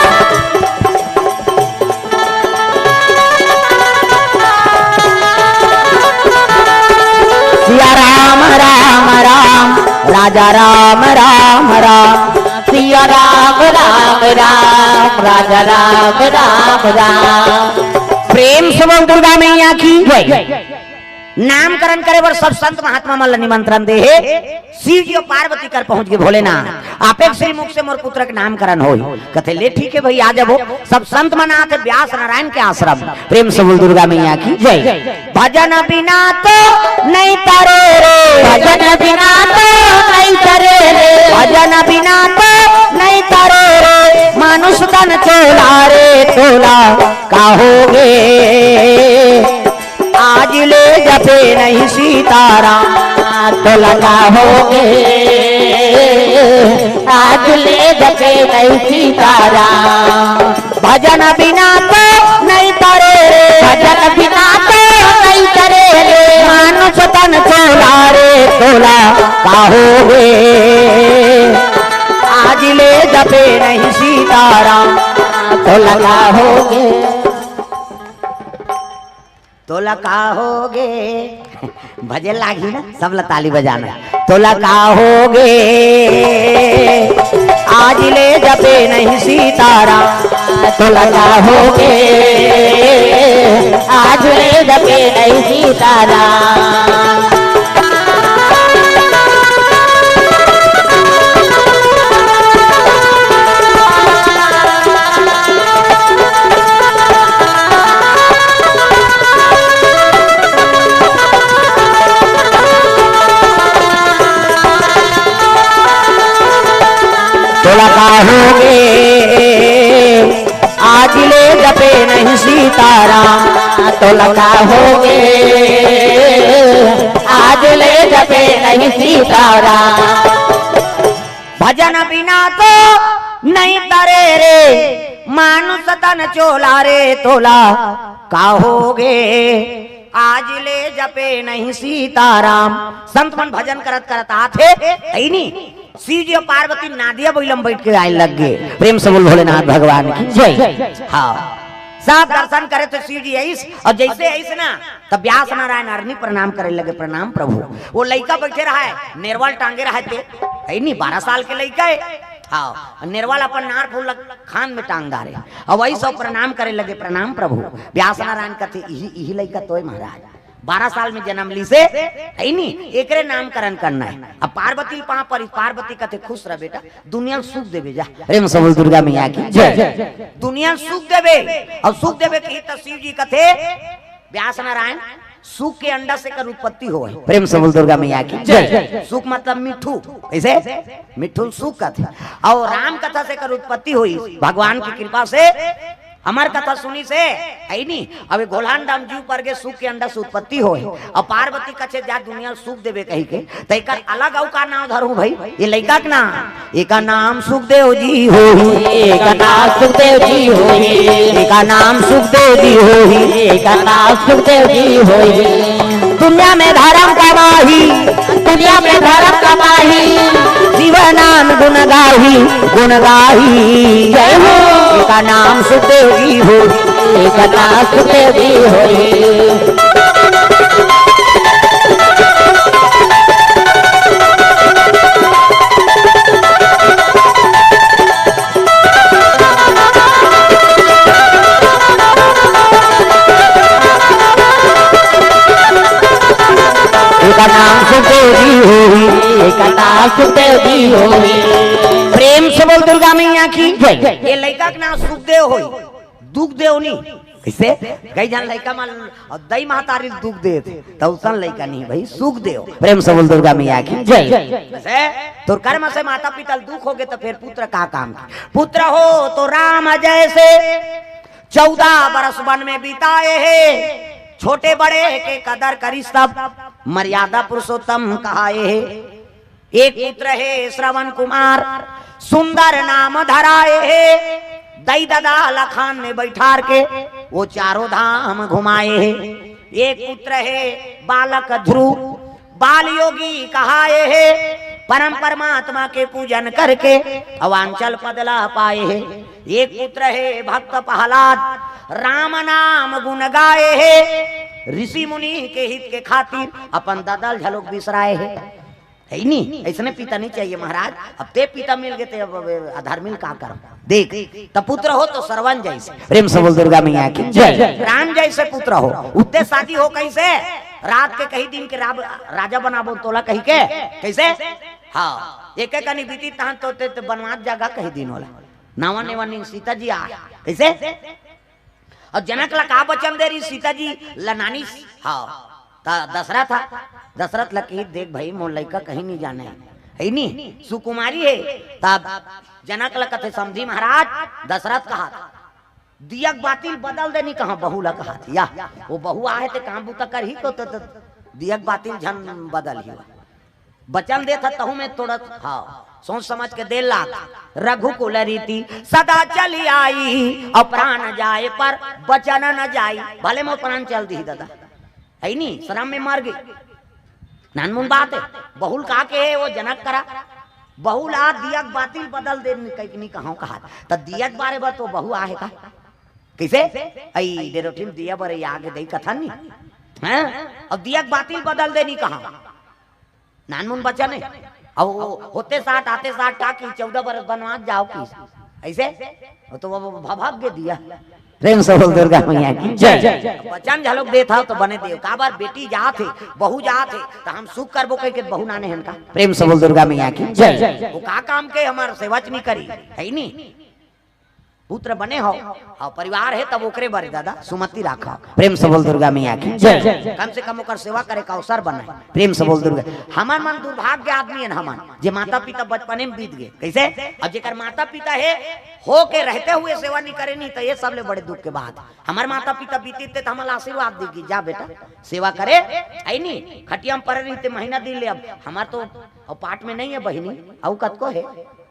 सिया राम राम राम, राजा राम राम राम, सिया राम राम राम, राजा राम राम राम। प्रेम से बोल दुर्गा मैया की जय। नामकरण करे बर सब संत महात्मा मन ला निमंत्रण दे हे। शिव जी अउ पार्वती कर पहुंच गे, भोलेनाथ, आपे के श्रीमुख से मोर पुत्र के नामकरण होही। कथे, ले ठीक हे भई, आ जाबो। सब संत मन आथे व्यास नारायण के आश्रम। प्रेम से बोल दुर्गा मैया की जय। भजन बिना तो नहीं तरे रे, भजन बिना तो नहीं तरे रे, भजन बिना तो नहीं तरे रे, मानुष तन चोला रे चोला। का होगे? आज ले जपे नहीं सीताराम, तोला का होगे? आज ले जपे नहीं सीताराम। भजन बिना तो नहीं तरे रे, भजन बिना तो नहीं तरे रे, मानुष तन चोला रे चोला। का होगे? आज ले जपे नहीं सीताराम, तोला का होगे? तोला का होगे? भजन लागही ना, सब ला ताली बजाना। तोला का होगे? आज ले जपे नहीं सीताराम। तोला का होगे? आज ले जपे नहीं सीताराम। का होगे, आज ले जपे नहीं सीताराम, तो लगा होगे, आज ले जपे नहीं सीताराम। भजन बिना तो नहीं तरे रे, मानुष तन चोला रे तोला का होगे, आज ले जपे नहीं सीताराम। संत मन भजन करत करत आथे, है नी? शिव जी अउ पार्वती नादिया बइला म बइठ के आए लग गे। प्रेम से बोल भोलेनाथ भगवान की जय। हाँ, सब दर्शन करे तो शिव जी आइस, अउ जइसे आइस ना, तब व्यास नारायण अरनी प्रणाम करे लगे, "प्रणाम प्रभु।" वो लइका बइठे रहय, नेरवल टांगे रहय ते, है नी, बारह साल के लइका हे। हाँ, नेरवल अपन नार फूल ल खान में टांग डारे, अउ वही सब प्रणाम करे लगे, "प्रणाम प्रभु।" व्यास नारायण कथे, "इही, इही लइका तोय महाराज।" बारह साल में जनम लिसे, है नी, एकरे नामकरण करना हे। अब पार्वती ल पाँव परिस, पार्वती कथे, "खुश रह बेटा, दुनिया ल सुख देबे जा।" प्रेम से बोल दुर्गा मैया की जय। दुनिया ल सुख देबे, अउ सुख देबे कही त शिव जी कथे, "व्यास नारायण, सुख के अंडा से एकर उत्पत्ति होय।" प्रेम से बोल दुर्गा मैया की जय। सुख मतलब मिट्ठू, कइसे? मिट्ठू ल सुख कथे। अउ राम कथा से एकर उत्पत्ति होय, भगवान की कृपा से अमर कथा सुनिस हे, है नी? अब ये गोल्हन डाहर जीव पर गे, सुख के अंडा से उत्पत्ति होय, अउ पार्वती कथे जा दुनिया ल सुख देबे कहिके, त एकर अलग अउ का नाम धरूं भई? ये लइका के नाम, एकर नाम सुखदेव जी होही, एकर नाम सुखदेव जी होही, एकर नाम सुखदेव जी होही, एकर नाम सुखदेव जी होही। दुनिया में धरम कमाही, दुनिया में धरम कमाही, शिव नाम गुण गाही, गुण गाही। जय हो। एकर नाम सुखदेव जी होही, एकर नाम सुखदेव जी होही। एकर नाम सुखदेव जी होही, एकर नाम सुखदेव जी होही। प्रेम से बोल दुर्गा मैया की जय। ये लइका के नाम सुखदेव होही, दुख देव नहीं। कइसे? कई झन लइका मन दई महतारी ल दुख देथे, त उसन लइका नहीं भई, सुखदेव। प्रेम से बोल दुर्गा मैया की जय। जइसे तोर कर्म से माता पिता ल दुख होगे, त फेर पुत्र का काम के? पुत्र हो तो राम जैसे, चौदह बरस वन में बिताए हे, छोटे बड़े के कदर करिस तब, मर्यादा पुरुषोत्तम कहाए हे। एक पुत्र हे श्रवण कुमार, सुंदर नाम धराए हे, दई ददा ल खान में बइठार के वो चारों धाम घुमाए हे। एक पुत्र हे बालक ध्रुव, बाल योगी कहाए हे, परम परमात्मा के पूजन करके अवांचल पद ला पाए हे। एक पुत्र हे भक्त प्रहलाद, राम नाम गुण गाए हे, ऋषि मुनि के हित के खातिर अपन ददा ल घलोक बिसराए हे। है नी? अइसने पिता नहीं चाहिए महाराज। अब ते पिता मिल गे ते अब, अब अधर्मी ल का करव? देख, त पुत्र हो तो श्रवण जैसे। प्रेम से बोल दुर्गा मैया की जय। राम जैसे पुत्र हो, उत्ते शादी हो कइसे? रात के कही दिन के राब-, राजा बनाबो तोला कहिके, कइसे? हाँ, एक एक कनी बीती तहन तो ते, ते बनवास जगह कही दिन होला। नावा नेवा निंग सीता जी आ, कइसे? अउ जनक ला का वचन दे रहिस सीता जी ल नानिस? हाँ, त दशरथ ह, दशरथ ल कही, "देख भई, मोर लइका कहीं नहीं जाने, है नी, सुकुमारी हे।" तब जनक ल कथे, "समधी महाराज, दशरथ कहा, दिया के बाती ल बदल दे नी कहा, बहू ला कहा, या वो बहू आहे ते काम बूता करही तो, तो, तो दिया के बाती ल झन बदलही।" वचन देत ह, तहू में थोड़ा, हाँ, सोच समझ के दे लाग। रघुकुल रीति सदा चली आई, अउ प्राण जाए पर वचन न जाई। भले मोर प्राण चल दिही दादा, है नी, श्रम में मर गे। नानमुन बात हे, बहू ल का कहे हे वो जनक करा, बहू ला दिया के बाती ल बदल दे नी कहि के नी कहंव कहा, त दिया के बारे बर तो बहू आहे का? कइसे? अई डेरोठी म दिया बरे आगे दई कथन नी, हैं? अब दिया के बाती ल बदल दे नी कहंव। नानमुन बचन हे। अउ होते साठ, आते साठ का कि चौदह बरस बनवास जाव कि। अइसे? वो तो वो भभक गे दिया। प्रेम से बोल दुर्गा मैया की जय। बचन घलोक देत हव तो बने देव। काबर बेटी जात हे, बहू जात हे, त हम सुख करबो कहिके बहू नाने हन का? प्रेम से बोल दुर्गा मैया की जय। वो का काम के हमर सेवा च नी करी, है नी? पुत्र बने हो, हाँ, परिवार हे, तब ओकरे बर दादा सुमति राखव। प्रेम से बोल दुर्गा मैया की जय। कम से कम ओकर सेवा करे का अवसर बने। प्रेम से बोल दुर्गा। हमर मन दुर्भाग्य आदमी हन हमन, जे माता पिता बचपने में बीत गे। कइसे? अब जेकर माता पिता हे, हो के रहते हुए सेवा नहीं करे नहीं, तो ये सबले बड़े दुख के बात। हमर माता पिता बीतित ते त हमन ला आशीर्वाद देगी, जा बेटा सेवा करे। है नी, खटिया में परे रहिते महीना दिन ले। अब हमर तो अउ पाट में नहीं हे बहिनी, अउ कतको हे,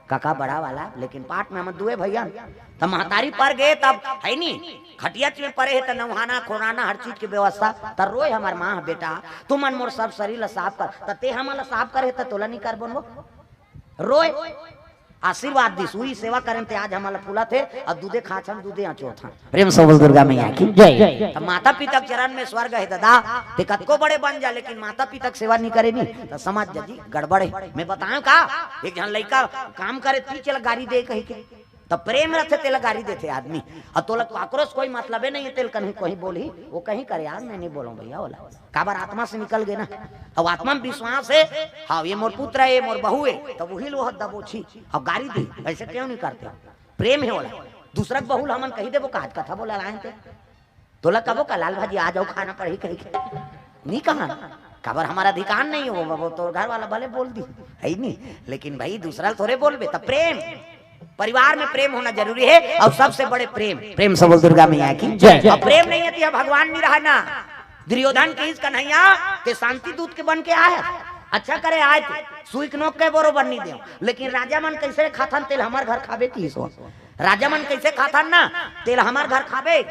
काका बड़ा वाला, लेकिन पाट में हमन दुए भैया। त महतारी पर गे तब, है नी, खटिया में परे हे त नहाना खोराना हर चीज के व्यवस्था। त रोए हमर माँ, बेटा तुमन मोर सब शरीर ला साफ कर। त ते हमन ला साफ करे त तोला नहीं कर बोलबो? रोए, आशीर्वाद दिस, उही सेवा करेन ते आज हमन ला फूलत हे, अउ दूधे खाथन, दूधे अचोथन। प्रेम से बोल दुर्गा मैया की जय। त माता पिता के चरण में स्वर्ग हे दादा। ते कतको बड़े बन जा, लेकिन माता पिता के सेवा नहीं करे नी, त समझ जा जी, गड़बड़ हे। मैं बताऊं का, एक झन लइका काम करे, तीच ला गारी दे कही के, त प्रेम रथे तेला गारी देथे आदमी। अउ तोला काकरो से कोई मतलबे नहीं हे, तेला कहीं कोई बोलही, वो कहीं करे, यार मैं नहीं बोलूं भैया, ओला काबर आत्मा से निकल गे ना। अब आत्मा में विश्वास हे, हाँ, ये मोर पुत्र हे, ये मोर बहू हे, तब उही लो दबोची। अब गारी दे, ऐसे क्यों नहीं करते? प्रेम हे ओला। दूसरा के बहू ला हमन कही देबो का, आज कथा बोला लाए ते? तोला कबो का लाल भाजी आ जाओ, खाना पड़ी कही के? नहीं कहा ना। काबर हमर अधिकार नहीं हे, वो, वो तोर घर वाला भले बोल दी, है नी, लेकिन भाई दूसरा ला थोरे बोलबे। त प्रेम, परिवार में प्रेम होना जरूरी हे। अउ सबसे बड़े प्रेम, प्रेम से बोल दुर्गा मैया की जय। अउ प्रेम नहीं हे त भगवान नहीं रहा ना। दुर्योधन कहिस, कन्हैया, ते शांति दूत के बन के आए, अच्छा करे आए ते, सुई के नोक के बरोबर नहीं देव, लेकिन राजा मन कइसे खाथन तेला हमर घर खाबे कहिस। राजा मन कइसे खाथन ना, तेला हमर घर खाबे।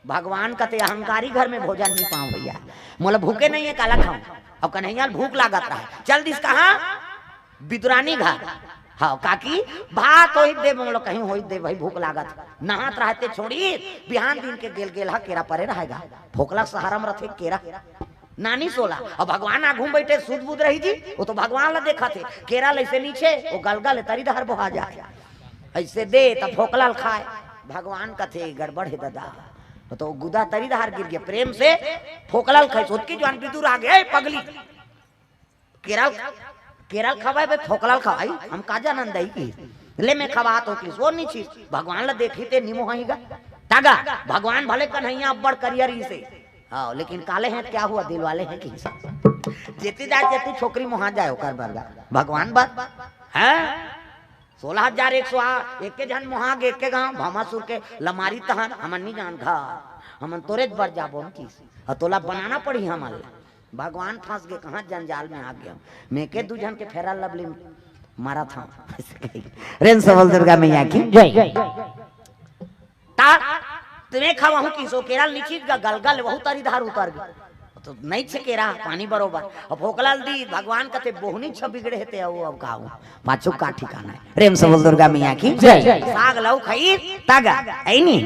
भगवान कथे, अहंकारी घर में भोजन नहीं पाऊं भैया, मोला भूखे नहीं हे, काला खाऊं? अउ कन्हैया ल भूख लागत रहा, चल दिस कहाँ? विदुरानी घर। हाँ काकी, भात होई दे, मोला कहीं होई दे भाई, भूख लागत हे। नहात रहा ते छोड़ी, बिहान दिन के गेल गेल हा केरा परे रहेगा। फोकला सहारा में रथे केरा, नानी सोला। अब भगवान आगू में बैठे, सुध बुध रही जी, वो तो भगवान ला देखथे। केरा ला ऐसे नीचे, वो गलगल तरी डहर बोहा जाए, ऐसे दे त फोकला ल खाए। भगवान कथे, गड़बड़ हे दादा, वो तो गुदा तरी डहर गिर गे। प्रेम से फोकला ल खाइस। ओतकी जुवार विदुर आगे, ए पगली, केरा ल, केरा ल खवाए बे, फोकला ल खवाई, हम का जानन दई की? ले मैं खवात हों कहिस, वो नहीं छीस, भगवान ला देखही ते निमोहाही गा। तागा, भगवान भले कन्हैया अब्बड़ करिया रहिसे, हाँ, लेकिन काले हैं, क्या हुआ, दिल वाले हैं कहिस। जेती जाए, जेती छोकरी मोहा जाए, ओकर बर गा। भगवान बर, हैं? सोलह हजार एक सौ आ, एके झन मोहा गे, एके गांव, भामासुर के लमारी तहन, हमन नहीं जान घर, हमन तोरे बर जाबो कहिस। अउ तोला बनाना पड़ी हमन ला। भगवान फंस गे, कहाँ जंजाल में आ गे। मैं के दू झन के फेरा लवली मारा था। प्रेम से बोल दुर्गा मैया की जय। ता, तुम्हें खवाहूं कहिस, केरा ल निचित गा, गलगल, वहू तरी डहर उतर गे। तो नहीं छे केरा, पानी बरोबर। अब फोकला ल दी, भगवान कथे, बोहनी छ बिगड़े हे ते, अउ अब खाऊं, पाछू का ठिकाना हे। प्रेम से बोल दुर्गा मैया की जय। साग लऊ खाई, तागा, ऐनी।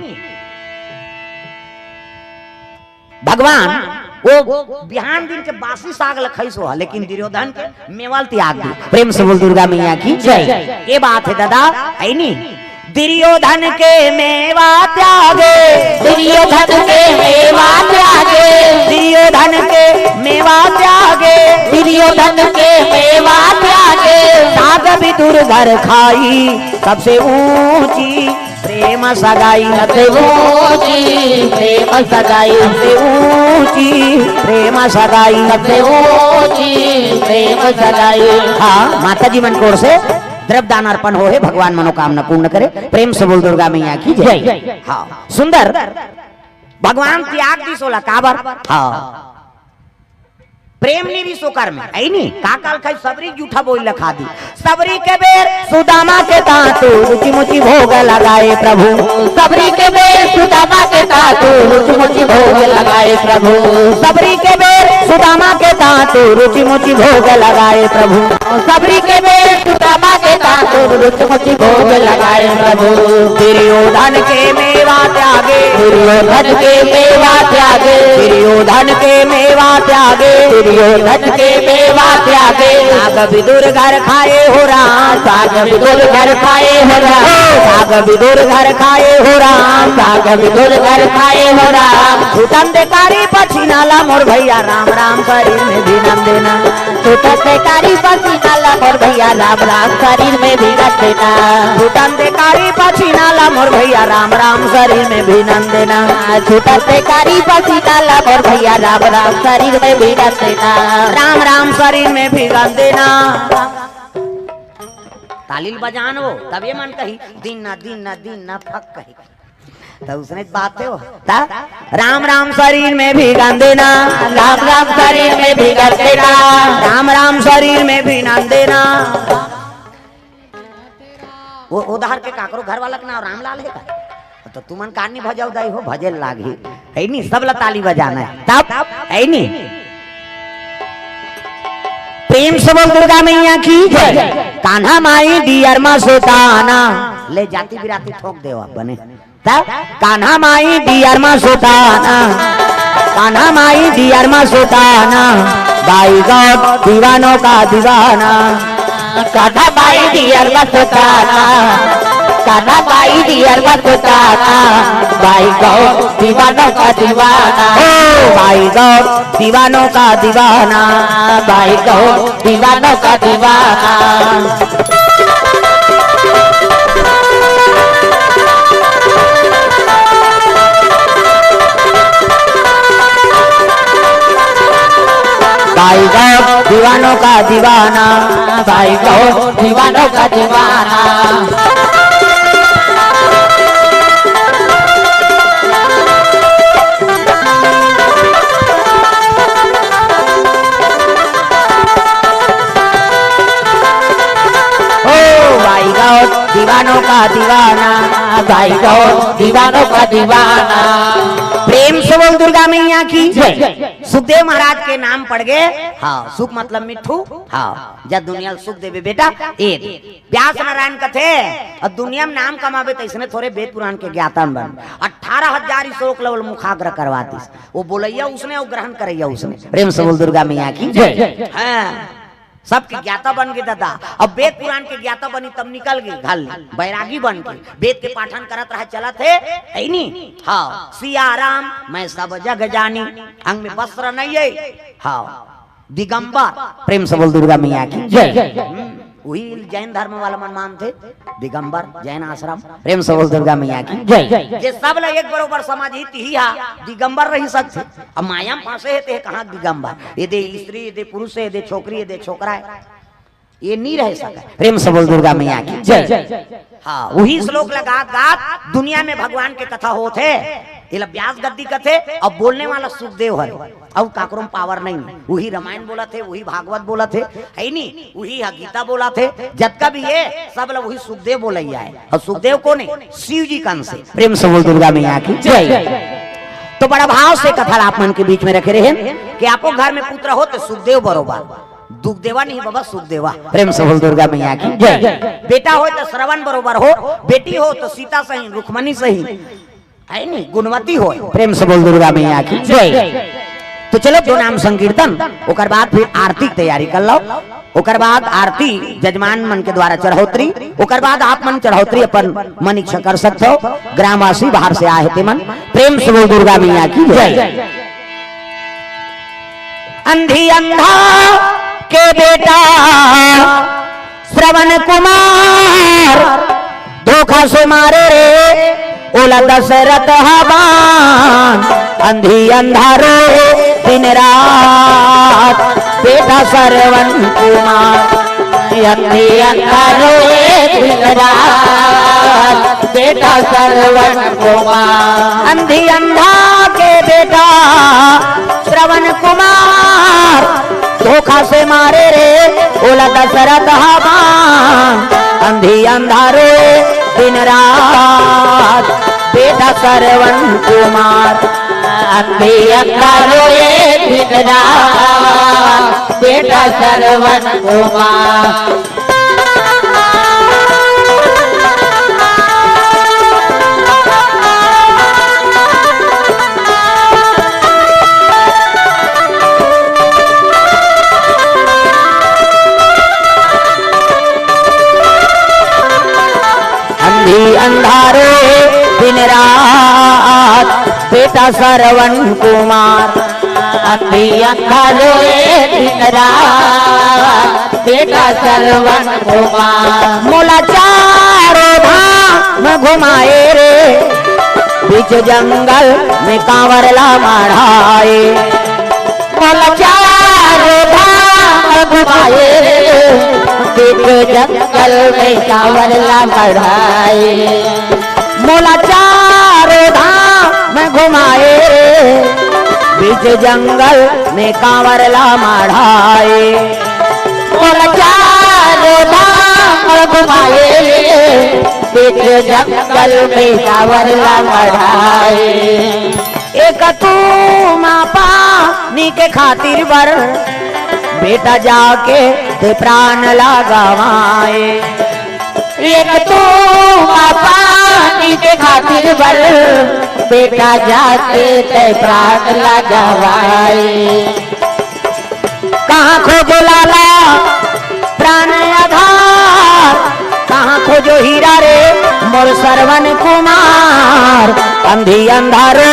भगवान वो बिहान दिन के बासी साग ल खाइस हो, लेकिन दुर्योधन के मेवा ल त्याग दी। प्रेम से बोल दुर्गा मैया की जय। ये बात हे दादा, है नी? दुर्योधन के मेवा त्यागे, दुर्योधन के मेवा त्यागे, दुर्योधन के मेवा त्यागे, दुर्योधन के मेवा त्यागे। साग विदुर घर खाई, सबसे ऊंची प्रेम सगाई, सबसे ऊंची प्रेम सगाई, सबसे ऊंची प्रेम सगाई, सबसे ऊंची प्रेम सगाई। हाँ, माता जी मन के ओर से द्रव्य दान अर्पण हो हे, भगवान मनोकामना पूर्ण करे। प्रेम से बोल दुर्गा मैया की जय। हाँ, सुंदर। भगवान त्याग दिस ओला, काबर? हाँ, प्रेम नहीं रहिस ओकर में, ऐनी? का काल खाई, सबरी जूठा बोल ल खा दी। सबरी के बेर सुदामा के तांतु, रुचि मुचि भोग लगाए प्रभु। सबरी के बेर सुदामा के तांतु, रुचि मुचि भोग लगाए प्रभु। सबरी के बेर सुदामा के तांतु, रुचि मुचि भोग लगाए प्रभु। सबरी के बेर सुदामा के तांतु, रुचि मुचि भोग लगाए प्रभु। दुर्योधन के मेवा त्यागे, दुर्योधन के मेवा त्यागे, दुर्योधन के मेवा त्यागे, दुर्योधन के मेवा त्यागे। साग विदुर घर खाए हो राम, साग विदुर घर खाए हो राम, साग विदुर घर खाए हो राम, साग विदुर घर खाए हो राम। सुतन देकारी पछिनाला मोर भैया, राम राम करी में भी नंदना। सुतन देकारी पछिनाला मोर भैया, राम राम शरीर में भी गंध देना। छूटन दे कारी पसीना ला मोर भैया, राम राम शरीर में भी गंध देना। छूटन दे कारी पसीना ला मोर भैया, राम राम शरीर में भी गंध देना। राम राम शरीर में भी गंध देना। ताली ल बजान वो, तब ये मन कही, "दीन ना, दीन ना, दीन ना," फक कही। त उसने बात हे वो। त राम राम शरीर में भी गंध देना, राम राम शरीर में भी गंध देना, राम राम शरीर में भी गंध देना। वो उधार के काकरो घर वाला के नाम रामलाल हे का? त तुमन कान नी भजाव दाई हो, भजे लागही। हे नी, सब ला ताली बजाना हे। तब, हे नी। प्रेम से बोल दुर्गा मैया की जय। कान्हा माई डियर मा सुताना। ले जाति बिराती ठोक देवा बने। त कान्हा माई डियर मा सुताना, कान्हा माई डियर मा सुताना, बाई गौर दीवानों का दीवाना। कान्हा माई डियर मा सुताना, कान्हा माई डियर मा सुताना, बाई गौर दीवानों का दीवाना। ओ बाई गौर दीवानों का दीवाना, बाई गौर दीवानों का दीवाना। बाई गौर दीवानों का दीवाना, बाई गौर दीवानों का दीवाना। ओ बाई गौर दीवानों का दीवाना, बाई गौर दीवानों का दीवाना। प्रेम से बोल दुर्गा मैया की जय। सुखदेव महाराज के नाम पड़ गए। हाँ, सुख मतलब मिट्ठू। हाँ, जब दुनिया ल सुख देवे बेटा, ए दे। व्यास नारायण कथे, अब दुनिया में नाम कमावे त इसने थोरे वेद पुराण के ज्ञाता बन। अठारह हजार श्लोक ल ओला मुखाग्र करवा दिस। वो बोलैया उसने अउ ग्रहण करैया उसने। प्रेम से बोल दुर्गा मैया की जय। हाँ, सबके ज्ञाता बन गे दादा। अब वेद पुराण के ज्ञाता बनी तब निकल गे घर ले, बैरागी बन के। वेद के पाठन करत रहा, चलत हे, हे नी? हाँ, सिया राम मैं सब जग जानी, अंग में वस्त्र नहीं है। हाँ, दिगंबर, प्रेम से बोल दुर्गा मैया की जय। हम्म, वही जैन धर्म वाला मन मानथे, दिगंबर, जैन आश्रम, प्रेम से बोल दुर्गा मैया की जय। जे सब ला एक बरोबर समझही, तिही हा दिगंबर रही सकथे। अब माया में फंसे हे, ते कहाँ दिगंबर? ये दे स्त्री, ये दे पुरुष हे, ये दे छोकरी, ये दे छोकरा हे, ये नहीं रह सके। प्रेम से बोल दुर्गा मैया की जय। हाँ, वही श्लोक ला गात गात दुनिया में भगवान के कथा होत हे। एला व्यास गद्दी कथे। अब बोलने वाला सुखदेव हरे, अउ काकरो म पावर नहीं। वही रामायण बोलत हे, वही भागवत बोलत हे, हे नी? वही ह गीता बोलत हे। जतका भी हे, सब ला वही सुखदेव बोलैया हे। अउ सुखदेव कोन हे? शिव जी के अंश हे। प्रेम से बोल दुर्गा मैया की जय। तो बड़ा भाव से कथा ला आप मन के बीच में रखे रहे कि आपो घर में पुत्र हो तो सुखदेव बरोबर, दुख देवा नहीं बाबा, सुख देवा। प्रेम से बोल दुर्गा मैया की जय। बेटा हो तो श्रवण बरोबर हो, बेटी हो तो सीता सही, रुक्मणी सही, हे नी, गुणवती हो। प्रेम से बोल दुर्गा मैया की जय। तो चलो दो नाम संकीर्तन, ओकर बाद फिर आरती के तैयारी कर लो। ओकर बाद आरती जजमान मन के द्वारा चढ़ौतरी, ओकर बाद आप मन चढ़ौतरी अपन मन इच्छा कर सकते हो। ग्रामवासी बाहर से आए हे ते मन, प्रेम से बोल दुर्गा मैया की जय। अंधी अंधा के बेटा श्रवण कुमार धोखा से मारे रे ओला दशरथ हवान। अंधी अंधा रोए दिन रात बेटा श्रवण कुमार। अंधी अंधा रोए दिन रात बेटा श्रवण कुमार। अंधी अंधा के बेटा श्रवण कुमार धोखा से मारे रे ओला दशरथ हवान। अंधी अंधा रोए दिन रात बेटा श्रवण कुमार। अंधी अंधा रोए दिन रात बेटा श्रवण कुमार। अंधी अंधा रोए दिन रात बेटा श्रवण कुमार। अंधी अंधा रोए दिन रात श्रवण कुमार। मोला चारों धाम घुमाए रे, बीच जंगल में कांवर ला मढ़ाए। मोला चारों धाम घुमाए रे, बीच जंगल में कांवर ला मढ़ाए। मोला चारों धाम घुमाए रे, बीच जंगल में कांवर ला मढ़ाए। मोला चारों धाम घुमाए रे, बीच जंगल में कांवर ला मढ़ाए। एक तू माँ पानी के खातिर बर, बेटा जाके ते प्राण ला गवाए। एक तू माँ पानी के खातिर बर, बेटा जाके ते प्राण ला गवाए। कहाँ खोजो लाला प्राण आधार, कहाँ खोजो हीरा रे मोर श्रवण कुमार। अंधी अंधारो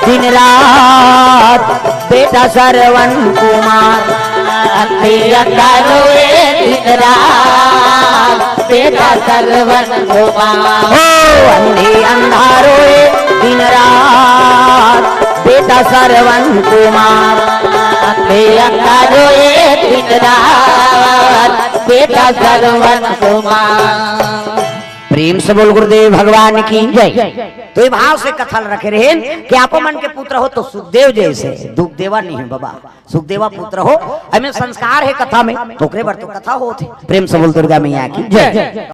दिन रात बेटा श्रवण कुमार। अंधी अंधारो दिन रात बेटा श्रवण कुमार। ओ अंधी अंधारो दिन रात बेटा श्रवण कुमार। अंधी अंधारो दिन रात बेटा श्रवण कुमार। प्रेम से बोल गुरुदेव भगवान की जय। तो ये भाव से कथा ल रखे रहेन कि आप मन के पुत्र हो तो सुखदेव जैसे, दुखदेवा नहीं है बाबा, सुखदेवा पुत्र हो। एमे संस्कार है कथा में, तो ओकरे बर तो कथा होत हे। प्रेम से बोल दुर्गा मैया की जय।